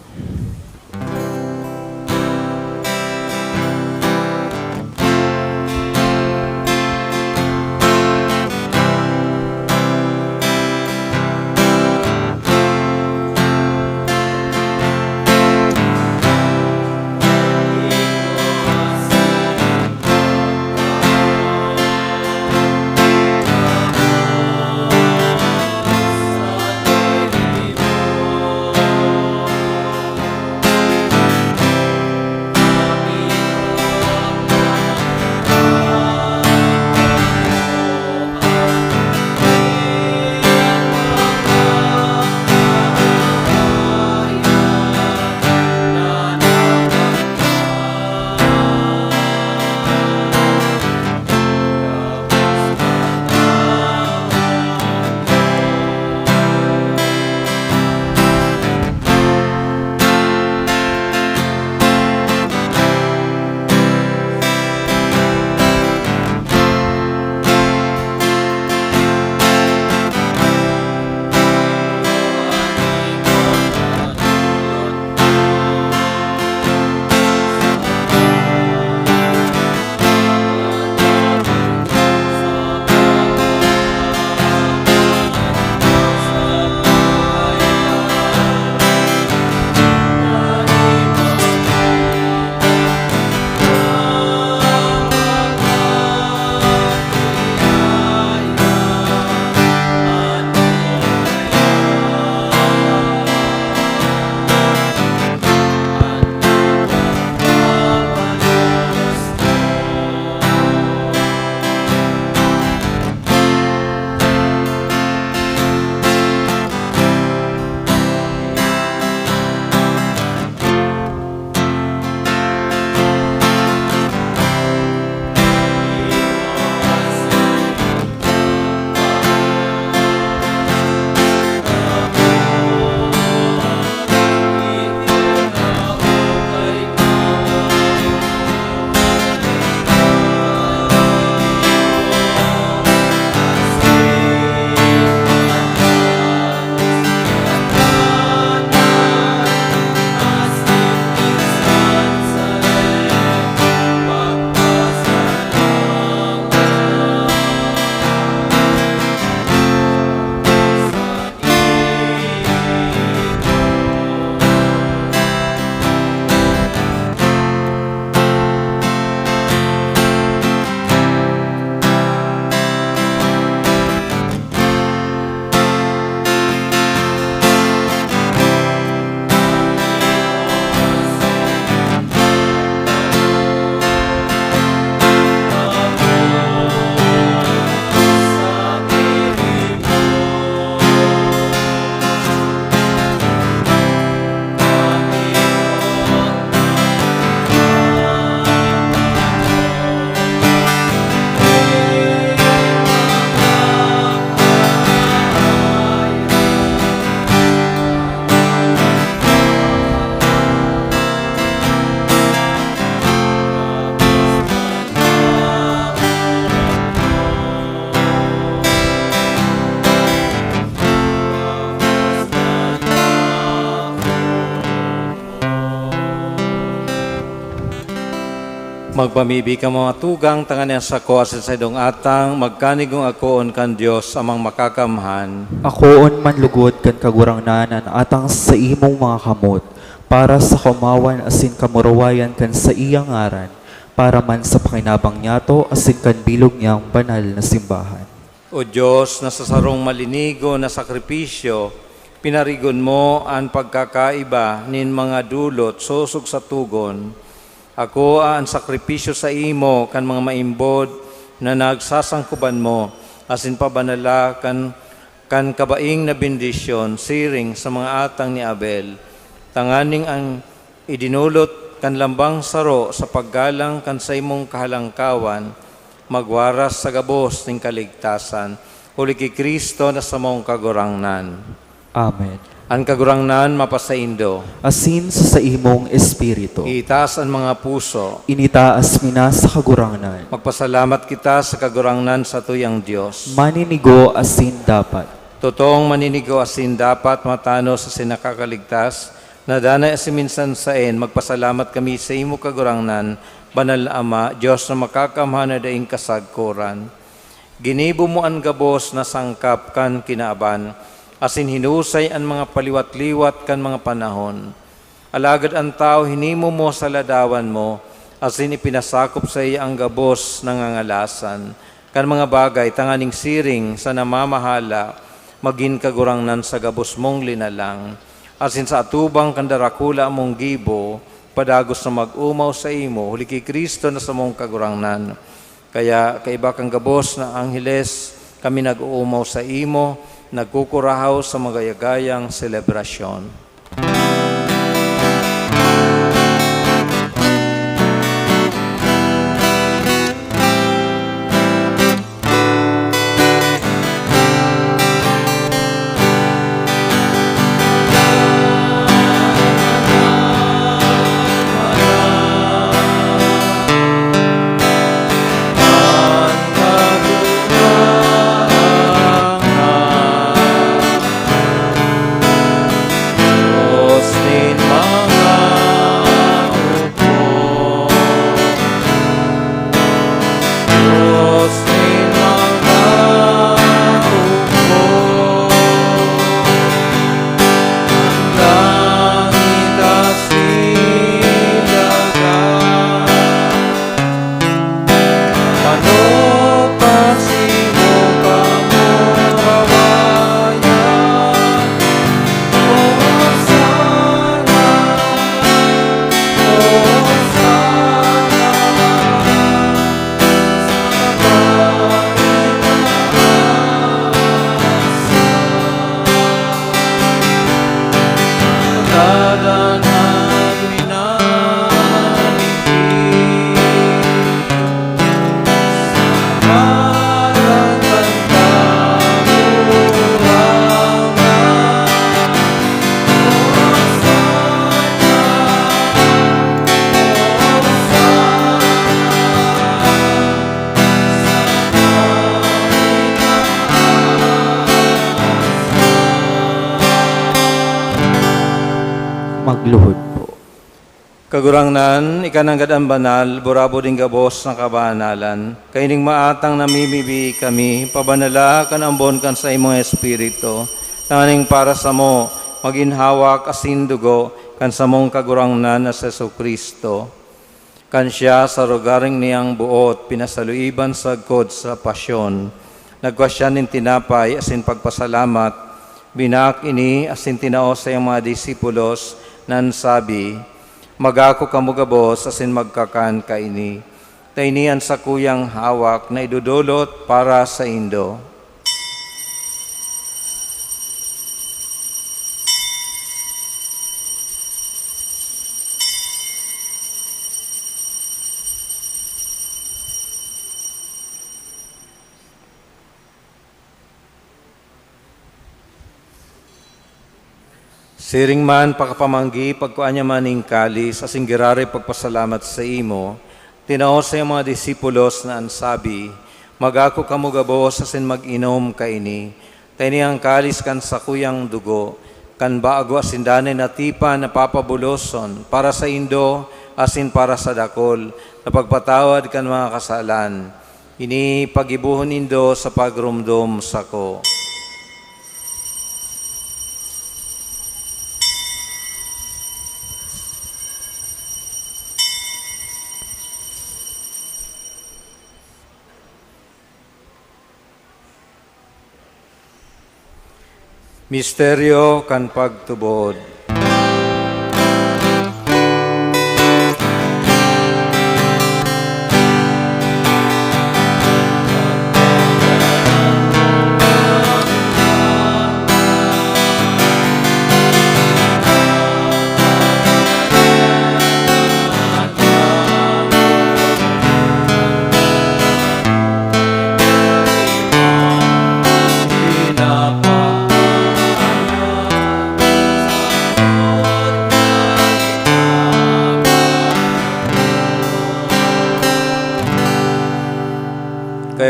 Magpamibi kamo, mga tugang, tanganing an sako asin saindong atang magkanigong akoon kan Dios Amang Makakamhan. Akoon man lugod kan Kagurangnan an atang sa imong mga kamot, para sa kaomawan asin kamurawayan kan saiyang ngaran, para man sa pakinabang niyato asin kan bilog niyang banal na simbahan. O Dios, na sa sarong malinigo na sakripisyo, pinarigon mo an pagkakaiba nin mga dulot sosog sa togon, akoa an sakripisyo saimo kan mga maimbod na nagsasangkoban mo, asin pabanala kan, kan kabaing na bendisyon siring sa mga atang ni Abel, tanganing an idinolot kan lambang saro sa paggalang kan saimong kahalangkawan, magwaras sa gabos nin kaligtasan, huli ki Cristo na samong Kagurangnan. Amen. An Kagurangnan mapasaindo. Asin sa saimong espiritu. Itaas an mga puso. Initaas mi na sa Kagurangnan. Magpasalamat kita sa Kagurangnan, satuyang Dios. Maninigo asin dapat. Totoong maninigo asin dapat, matanos asin nakakaligtas, na danay asin minsan saen, magpasalamat kami sa imo, Kagurangnan, Banal na Ama, Dios na makakamhan na daing kasagkoran. Ginibo mo an gabos na sangkap kan kinaban, asin hinusay an mga paliwat-liwat kan mga panahon. Alagad an tawo hinimo mo sa ladawan mo, asin ipinasakop saiya an gabos na ngangalasan kan mga bagay, tanganing siring sa namamahala, magin kagurangnan sa gabos mong linalang, asin sa atubang kan darakula mong gibo, padagos na mag-omaw saimo, huli ki Cristo na samong Kagurangnan. Kaya, kaiba kan gabos na angheles, kami nag-oomaw saimo, nagkukurahaw sa magayagayang selebrasyon. Magluhod po. Kagurangnan, ika nanggad an banal, burabod nin gabos na kabanalan. Kaining maatang namimibi kami, pabanala kan ambon kan saimong Espiritu, tanganing para samo magin hawak asin dugo kan samong Kagurangnan na si Jesu-Cristo. Kan siya sa rogaring niyang boot pinasaluiban sagkod sa pasyon, nagkua siya nin tinapay asin pagpasalamat, binaak ini asin tinao sa iyang mga disipulos, na an sabi, "Magako kamo gabos asin magkakan kaini, ta ini an sakuyang hawak na idodolot para saindo." Siring man pakapamanggi, pagkua niya man nin kalis, asin giraray pagpasalamat saimo, tinao sa iyang mga disipulos na an sabi, "Magako kamo gabos asin mag-inom kaini, ta ini an kalis kan sakuyang dugo, kan bago asin danay na tipan na papabuloson para saindo asin para sa dakul, na pagpatawad kan mga kasalan. Ini paggibohon nindo sa pagromdom sako." Misteryo kan pagtubod.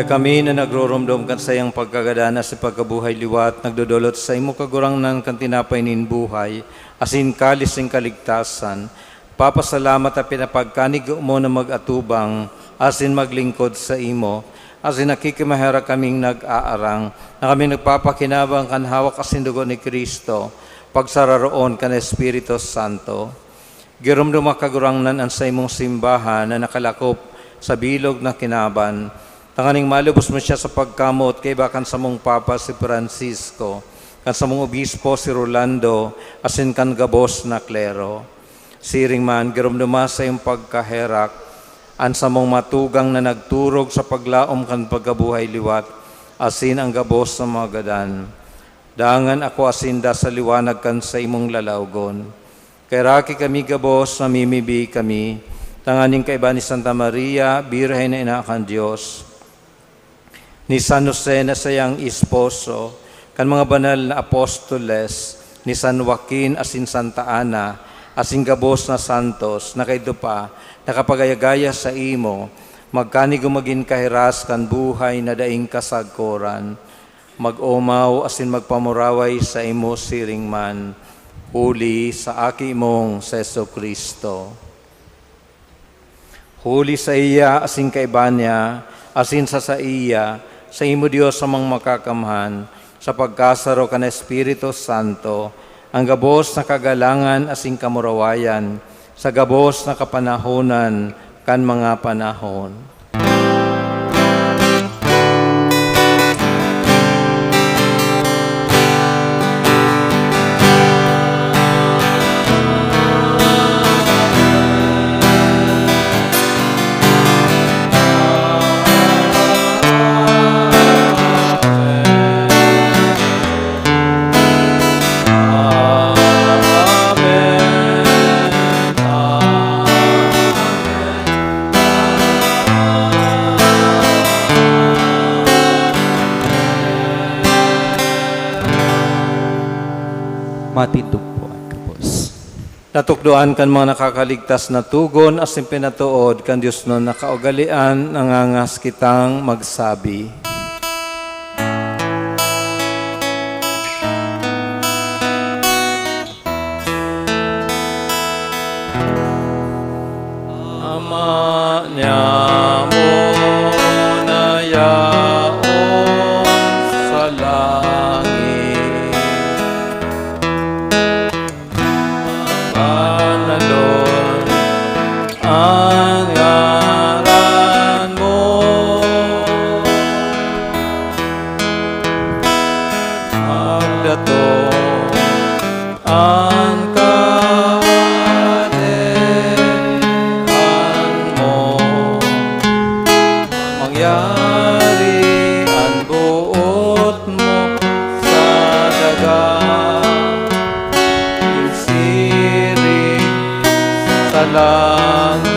Kami na nagroromdom kan saiyang pagkagadan asin pagkabuhay liwat, nagdodolot saimo, Kagurangnan, kan tinapay nin buhay asin kalis nin kaligtasan. Papasalamat ta pinapagkanigo mo na mag-atubang asin maglingkod saimo, asin nakikimaherak kaming nag-aarang na kami nagpapakinabang kan hawak asin dugo ni Cristo, pagsararoon kan Espiritu Santo. Giromdoma, Kagurangnan, an saimong simbahan na nakalakop sa bilog na kinaban, tanganing malubos mo siya sa pagkamoot kaiba kan samong Papa si Francisco, kan samong Obispo si Rolando, asin kan gabos na klero. Siring man, giromdoma sa iyong pagkaherak an samong matugang na nagturog sa paglaom kan pagkabuhay liwat, asin an gabos na mga gadan. Dangan ako asinda sa liwanag kan saimong lalawgon. Kaheraki kami gabos, mamimibi kami, tanganing kaiba ni Santa Maria, Birhen na Ina kan Dios, ni San Jose na saiyang esposo, kan mga banal na apostoles, ni San Joaquin asin Santa Ana, asin gabos na santos na kaidto pa nakapag-ayagaya saimo, magkanigo magin kahiras kan buhay na daing kasagkoran. Mag-omaw asin magpamuraway saimo siring man, huli sa Aki mong si Jesu-Cristo. Huli saiya asin kaiba niya, asin sa saiya, saimo Dios Amang Makakamhan, sa pagkasaro kan Espiritu Santo, an gabos na kagalangan asin kamurawayan, sa gabos na kapanahonan kan mga panahon. Matindog po an gabos. Natukdoan kan mga nakakaligtas na togon asin pinatood kan diosnon na kaugalean, nangangas kitang magsabi. Ama niamo na yaon sa langit, banalon an ngaran mo. Magdatong an kahadean mo. Mangyari an boot mo sa daga, siring sa langit.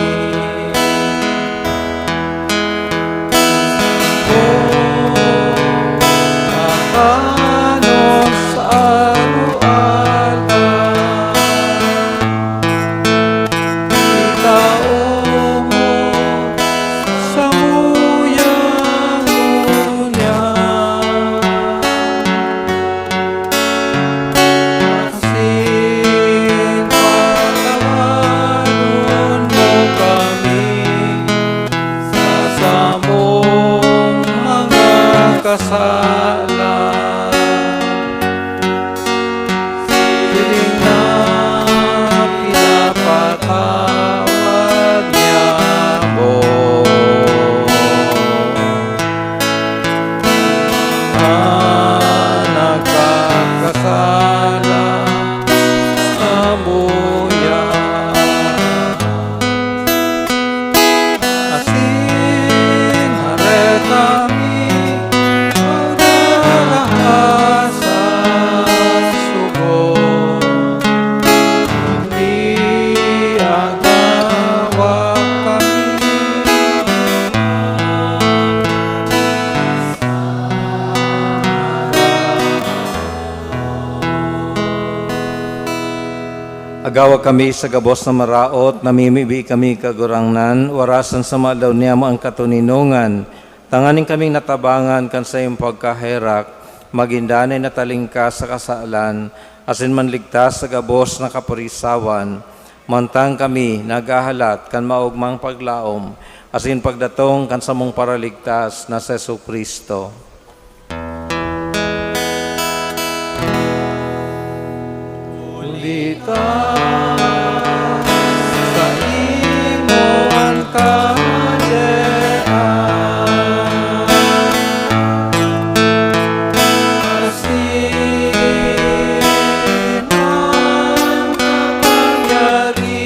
Kung makanos sa aroaldaw, itao mo samuya ngunyan. Asin patawadon mo kami sa samong mga kasala, siring na pinapatawad niamo an nagkakasala samuya. Asin hareta mi pagdaraha sa sugo, kundi agawa kami. Agawa kami sa gabos na maraot, namimibi kami, Kagurangnan, warasan sa maalaw niyamo an katoninongan, Tanganing kaming natabangan kan saiyong pagkaherak, magin danay na talingkas sa kasalan, asin manligtas sa gabos na kapurisawan, mantang kami naghahalat kan maogmang paglaom asin pagdatong kan samong Paraligtas na si Jesu-Cristo. Huli ta saimo an kahadean, asin an kapangyarihan.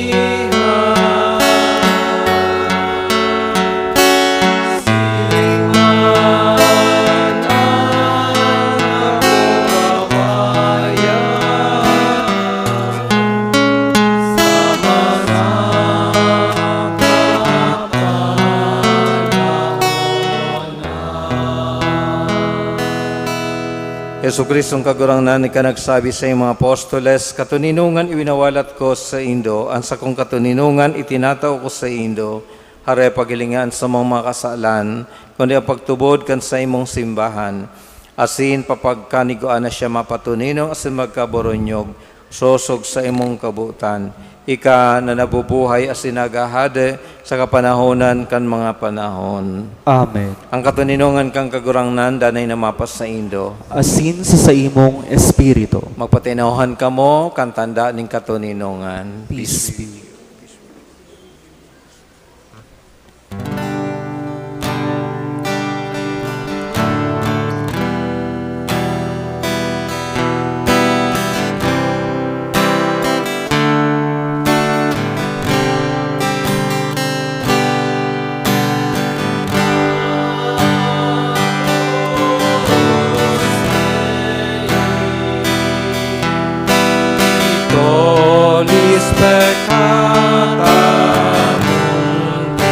Jesu-Cristong Kagurangnan, ika nagsabi sa iyong mga apostoles, "Katoninongan iwinawalat ko saindo, an sakong katoninongan itinatao ko saindo, hare paghilinga an samong mga kasalan, kundi an pagtubod kan saimong simbahan, asin papagkanigwaan na siya mapatoninong asin magkaboronyog, sosog sa imong kabotan. Ika na nabubuhay asin naghahade sa kapanahonan kan mga panahon." Amen. Ang katoninongan kan Kagurangnan danay na mapasaindo. Asin sa saimong espiritu. Magpatinawhan kamo kan tanda nin katoninongan. Peace be. Tolis peccata mundi.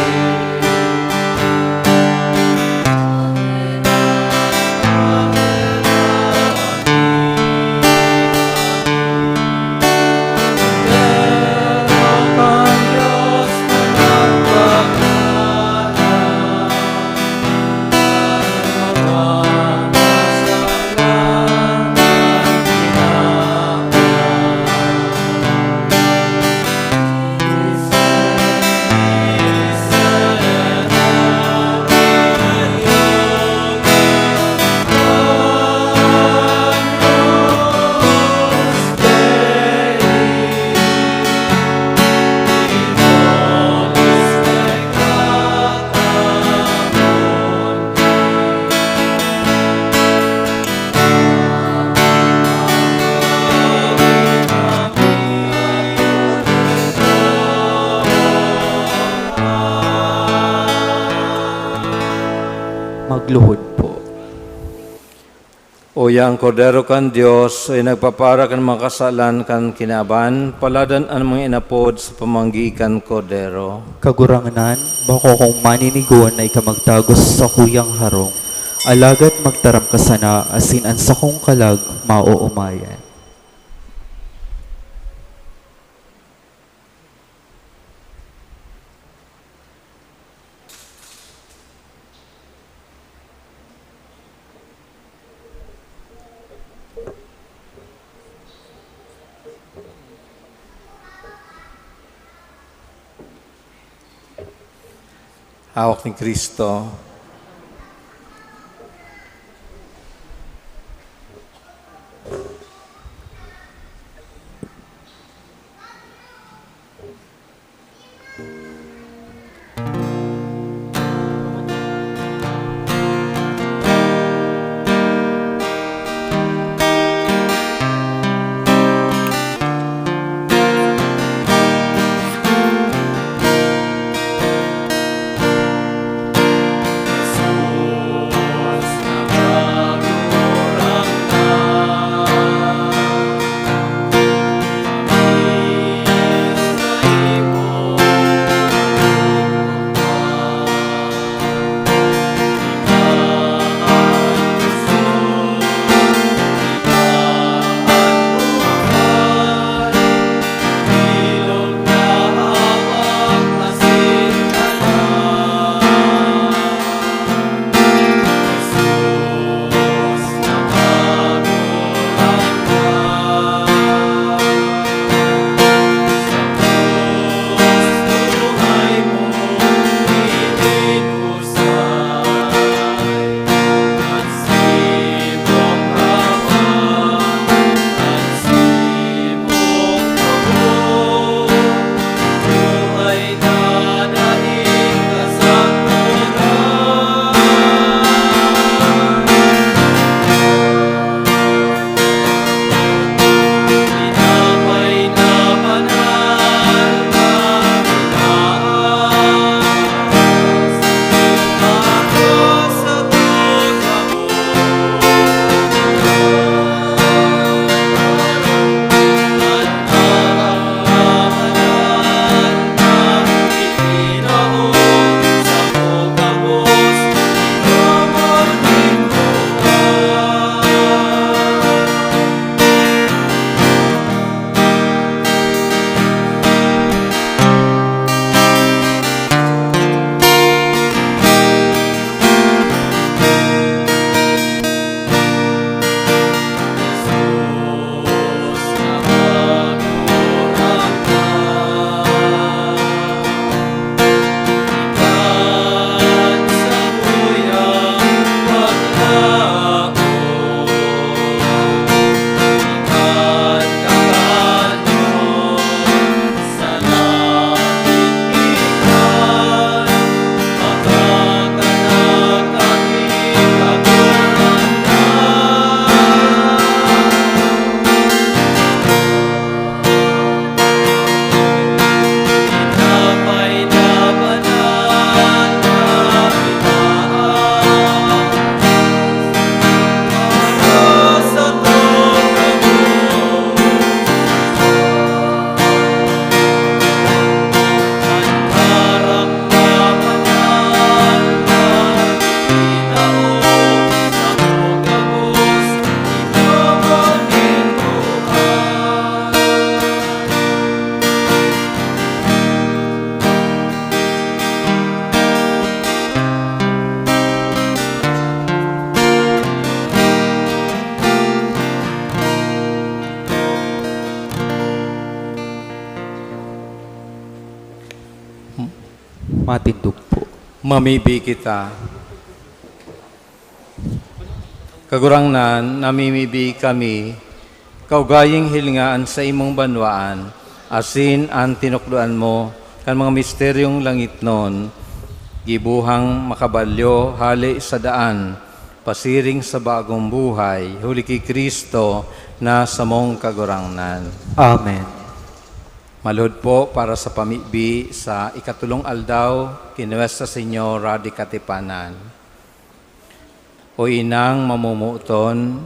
Magluhod po. Uya an Kordero kan Dios, uya nagpapara kan mga kasalan kan kinaban, paladan an mga inapod sa pamanggi kan Kordero. Kagurangnan, bako akong maninigon na ika magtagos sa sakuyang harong, alagad magtaram ka sana asin an sakong kalag maoomayan. Hawak ni Cristo. Matindog po. Mamibi kita. Kagurangnan, namimibi kami, kaugaying hilngaan sa imong banwaan, asin an tinukdoan mo kan mga misteryong langitnon, gibohang makabalyo hale sa daan, pasiring sa bagong buhay, huli ki Cristo na samong Kagurangnan. Amen. Maluhod po para sa pamibi sa ikatulong aldaw ki Nuestra Señora de Katipanan. O Inang mamomoton,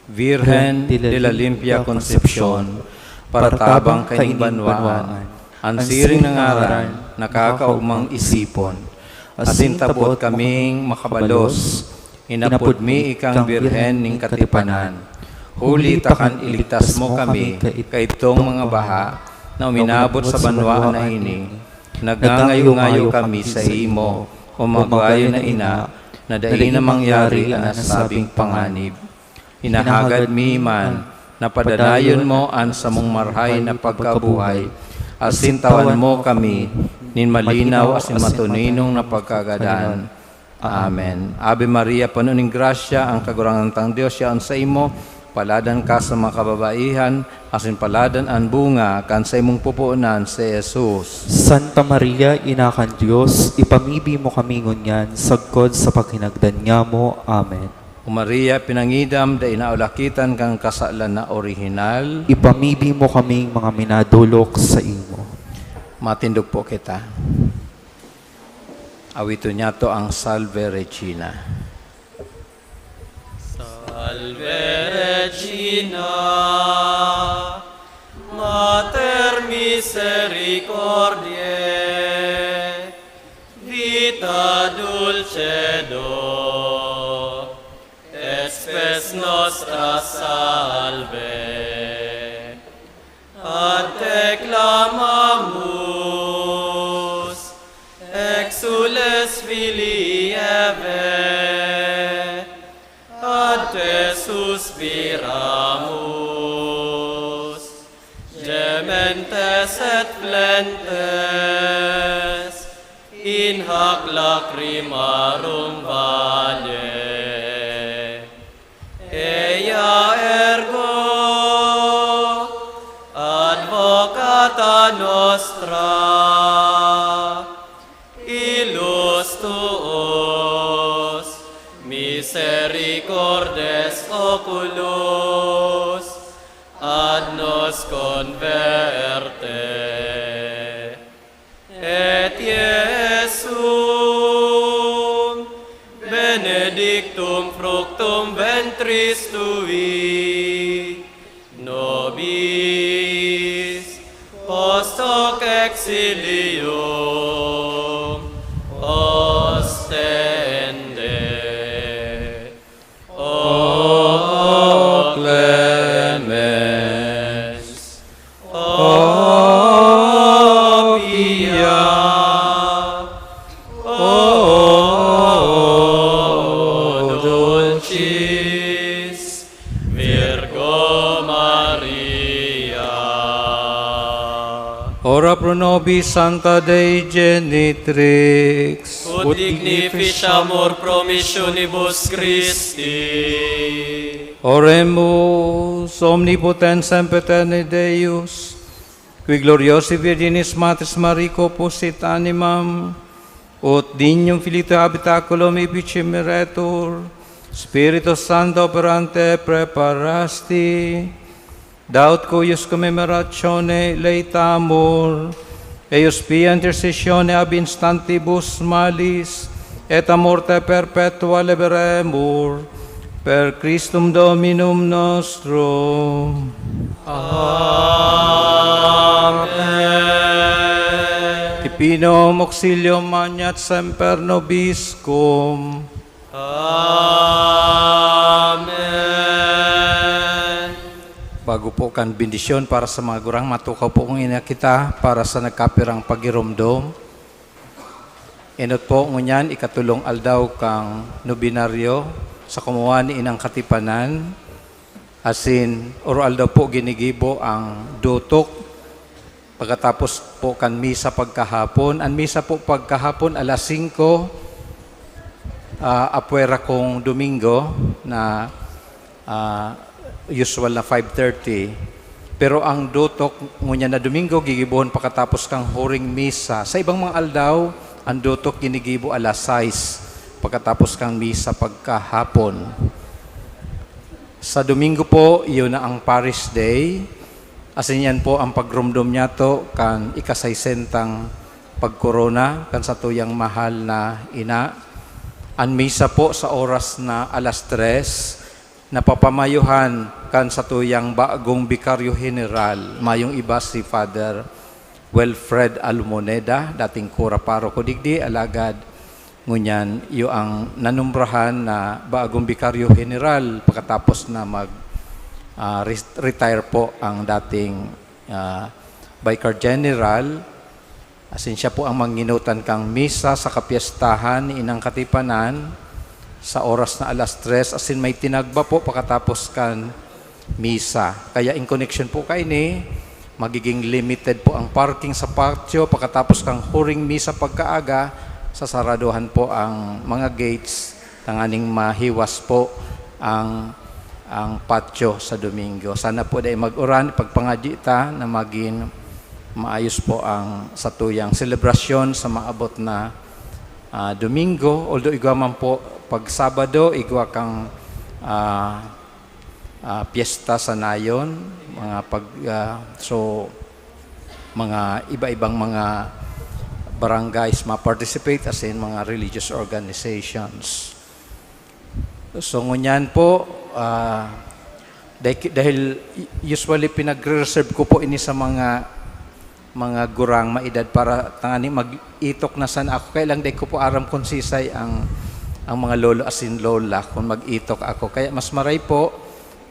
Virgen de la Limpia Concepcion, paratabang kaning banwaan, an siring na ngaran nakakaogmang isipon. Asin ta boot kaming makabalos, inapod mi ikang Birhen nin Katipanan, huli ta kan iligtas mo kami kaidtong mga baha na uminabot sa banwaan na ini. Nagngangayo-ngayo kami sa imo, o magayo na ina, na dai na mangyari an nasabing panganib. Hinahagad mi man na padanayon mo an samong marhay na pagkabuhay, asin tawan mo kami nin malinaw asin matuninong na pagkagadan. Amen. Ave Maria, puno nin grasya, ang Kagurangnan tang Dios yaon saimo. Paladan ka sa mga kababaihan, asin paladan an bunga kan saimong pupuonan, si Jesus. Santa Maria, Ina kan Dios, ipamibi mo kami ngunyan sagkod sa paghinagdan nyamo. Amen. O Maria, pinangidam, dai naulakitan kan kasalan na orihinal. Ipamibi mo kaming mga minadolok saimo. Matindog po kita. Awiton niyato ang Salve Regina. Salve Regina, Mater misericordiae, vita dulcedo, et spes nostra salve. Ad te clamamus, exsules filii Evae, ad te suspiramus, gementes et flentes in hac lacrimarum valle. Ea ergo advocata nostra, ilus tuus, misericordes oculos, ad nos converte. Et Iesum benedictum fructum ventris tui, nobis post hoc exilium ostende. O clemens, o pia, o dulcis Virgo Maria. Ora pro nobis, Sancta Dei Genitrix. Ut dignificiamur promissionibus Christi. Oremus. Omnipotens sempiterne Deus, qui gloriosae Virginis Matris Mariae composit animam, ut dignum filii tui habitaculum efficimeretur, Spiritus Sancto operante praeparasti, da ut cuius commemorationem laetamur, eius pia intercessione ab instantibus malis et a morte perpetua liberemur, per Christum Dominum nostrum. Amen. Tipinum auxilium magnat semper nobiscum. Amen. Bago po kan bendisyon para sa mga gurang, matukaw po kung ina kita para sa nagkapirang pagiromdom. Enot po ngunyan, ikatulong aldaw kan nobenaryo sa kumuha ni Inang Katipanan, asin oro-aldaw po ginigibo ang dotok Pagkatapos po kan misa pagkahapon, an misa po pagkahapon alas singko, ah, apwera kong Domingo na, ah, usual na five thirty. Pero ang dotok ngunyan na Domingo, gigibohon pakatapos kang huring misa. Sa ibang mga aldaw, ang dotok ginigibo alas sais pagkatapos kang misa pagkahapon. Sa Domingo po, iyo na ang Parish Day. Asin yan po ang pagromdom niyato kan ika-sesentang pagkorona kan satuyang mahal na ina. An misa po sa oras na alas tres, napapamayohan kan satuyang bagong Bikaryo Heneral. Mayong iba si Father Wilfred Almoneda, dating kura paroko digdi, alagad ngunyan iyo ang nanumbrahan na bagong Bikaryo Heneral pakatapos na mag, ah, res-, retire po ang dating, ah, Vicar General. Asin siya po ang manginutan kang misa sa kapyestahan ni Inang Katipanan sa oras na alas tres, asin may tinagba po pakatapos kan misa. Kaya in connection po kaini, magiging limited po ang parking sa patio. Pakatapos kang huring misa pagkaaga, sasaraduhan po ang mga gates tanganing mahiwas po ang, ang patio sa Domingo. Sana po dai mag-uran, pagpangadyi ta na magin maayos po ang satuyang selebrasyon sa maabot na, ah, Domingo. Although igwa man po pag Sabado, igwa kang, ah, ah, piyesta sa nayon, mga pag, ah, so, mga iba-ibang mga barangays ma-participate, asin mga religious organizations. So, ngunyan po, ah, dahil, dahil usually pinagre-reserve ko po ini sa mga mga gurang maedad para tangani mag-itok na sana ako. Kaya lang, di ko po aram kung sisay ang, ang mga lolo asin lola kung mag-itok ako. Kaya mas maray po,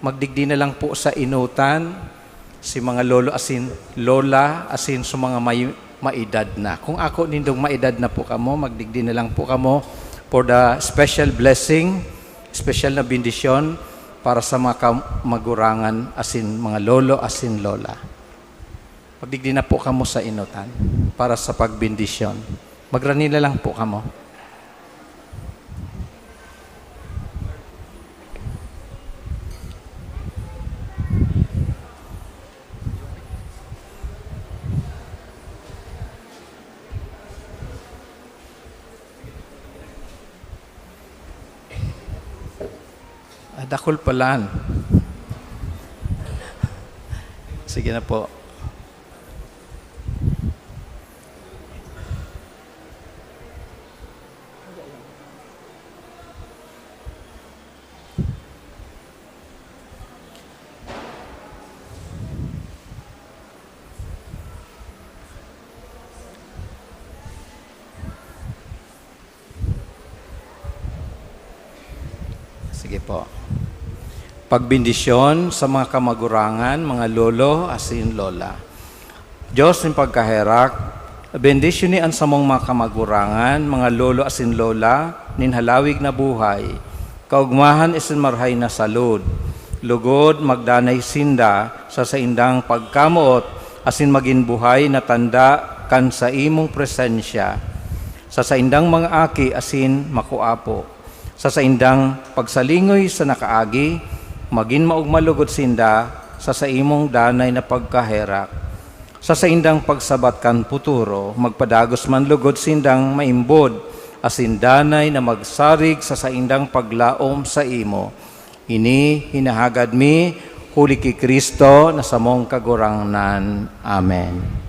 magdigdi na lang po sa inutan, si mga lolo asin lola, asin sa mga may maedad na. Kung ako nindong maedad na po kamo, magdigdi na lang po kamo for the special blessing, special na bendisyon para sa mga kamagurangan asin mga lolo asin lola. Magdigdi na po kamo sa inutan para sa pagbendisyon. Magrani na lang po kamo. Ah, dakul palan. Sige na po. Sige po. Pagbendisyon sa mga kamagurangan, mga lolo, asin lola. Dios nin pagkaherak, bendisyoni an samong mga kamagurangan, mga lolo asin lola, nin halawig na buhay, kaogmahan asin marahay na salud. Lugod magdanay sinda sa saindang pagkamoot asin magin buhay na tanda kan saimong presensya. Sa saindang mga aki asin makuapo. Sa saindang pagsalingoy sa nakaagi, magin maogma lugod sinda sa saimong danay na pagkaherak. Sa saindang pagsabat kan puturo, magpadagos man lugod sindang maimbod asin danay na magsarig sa saindang paglaom saimo. Ini hinahagad mi huli ki Cristo na samong Kagurangnan. Amen.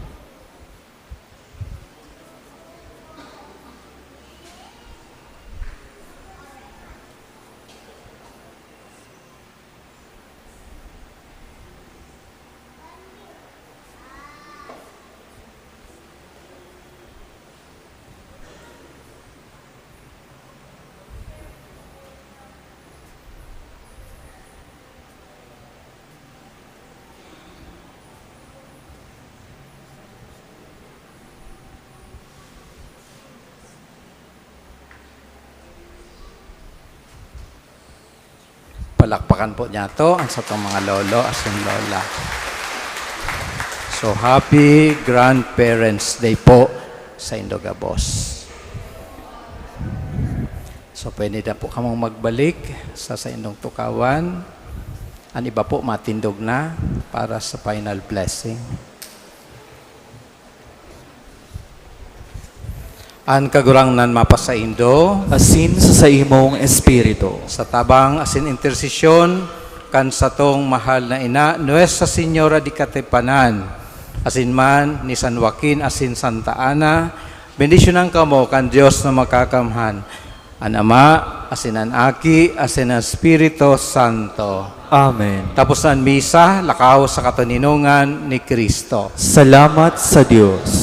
Palakpakan po niyato ang satong mga lolo asin lola. So, happy Grandparents' Day po sa indo gabos. So, pwede na po kamong magbalik sa saindong tukawan. An iba po matindog na para sa final blessing. An Kagurangnan mapasaindo. Asin sa saimong espiritu. Sa tabang asin intersesyon kan satong mahal na ina, Nuestra Señora de Katipanan, asin man ni San Joaquin asin Santa Ana, bendisyonan kamo kan Dios na Makakamhan, an Ama, asin an Aki, asin an Espiritu Santo. Amen. Tapos na an misa, lakaw sa katoninongan ni Cristo. Salamat sa Dios.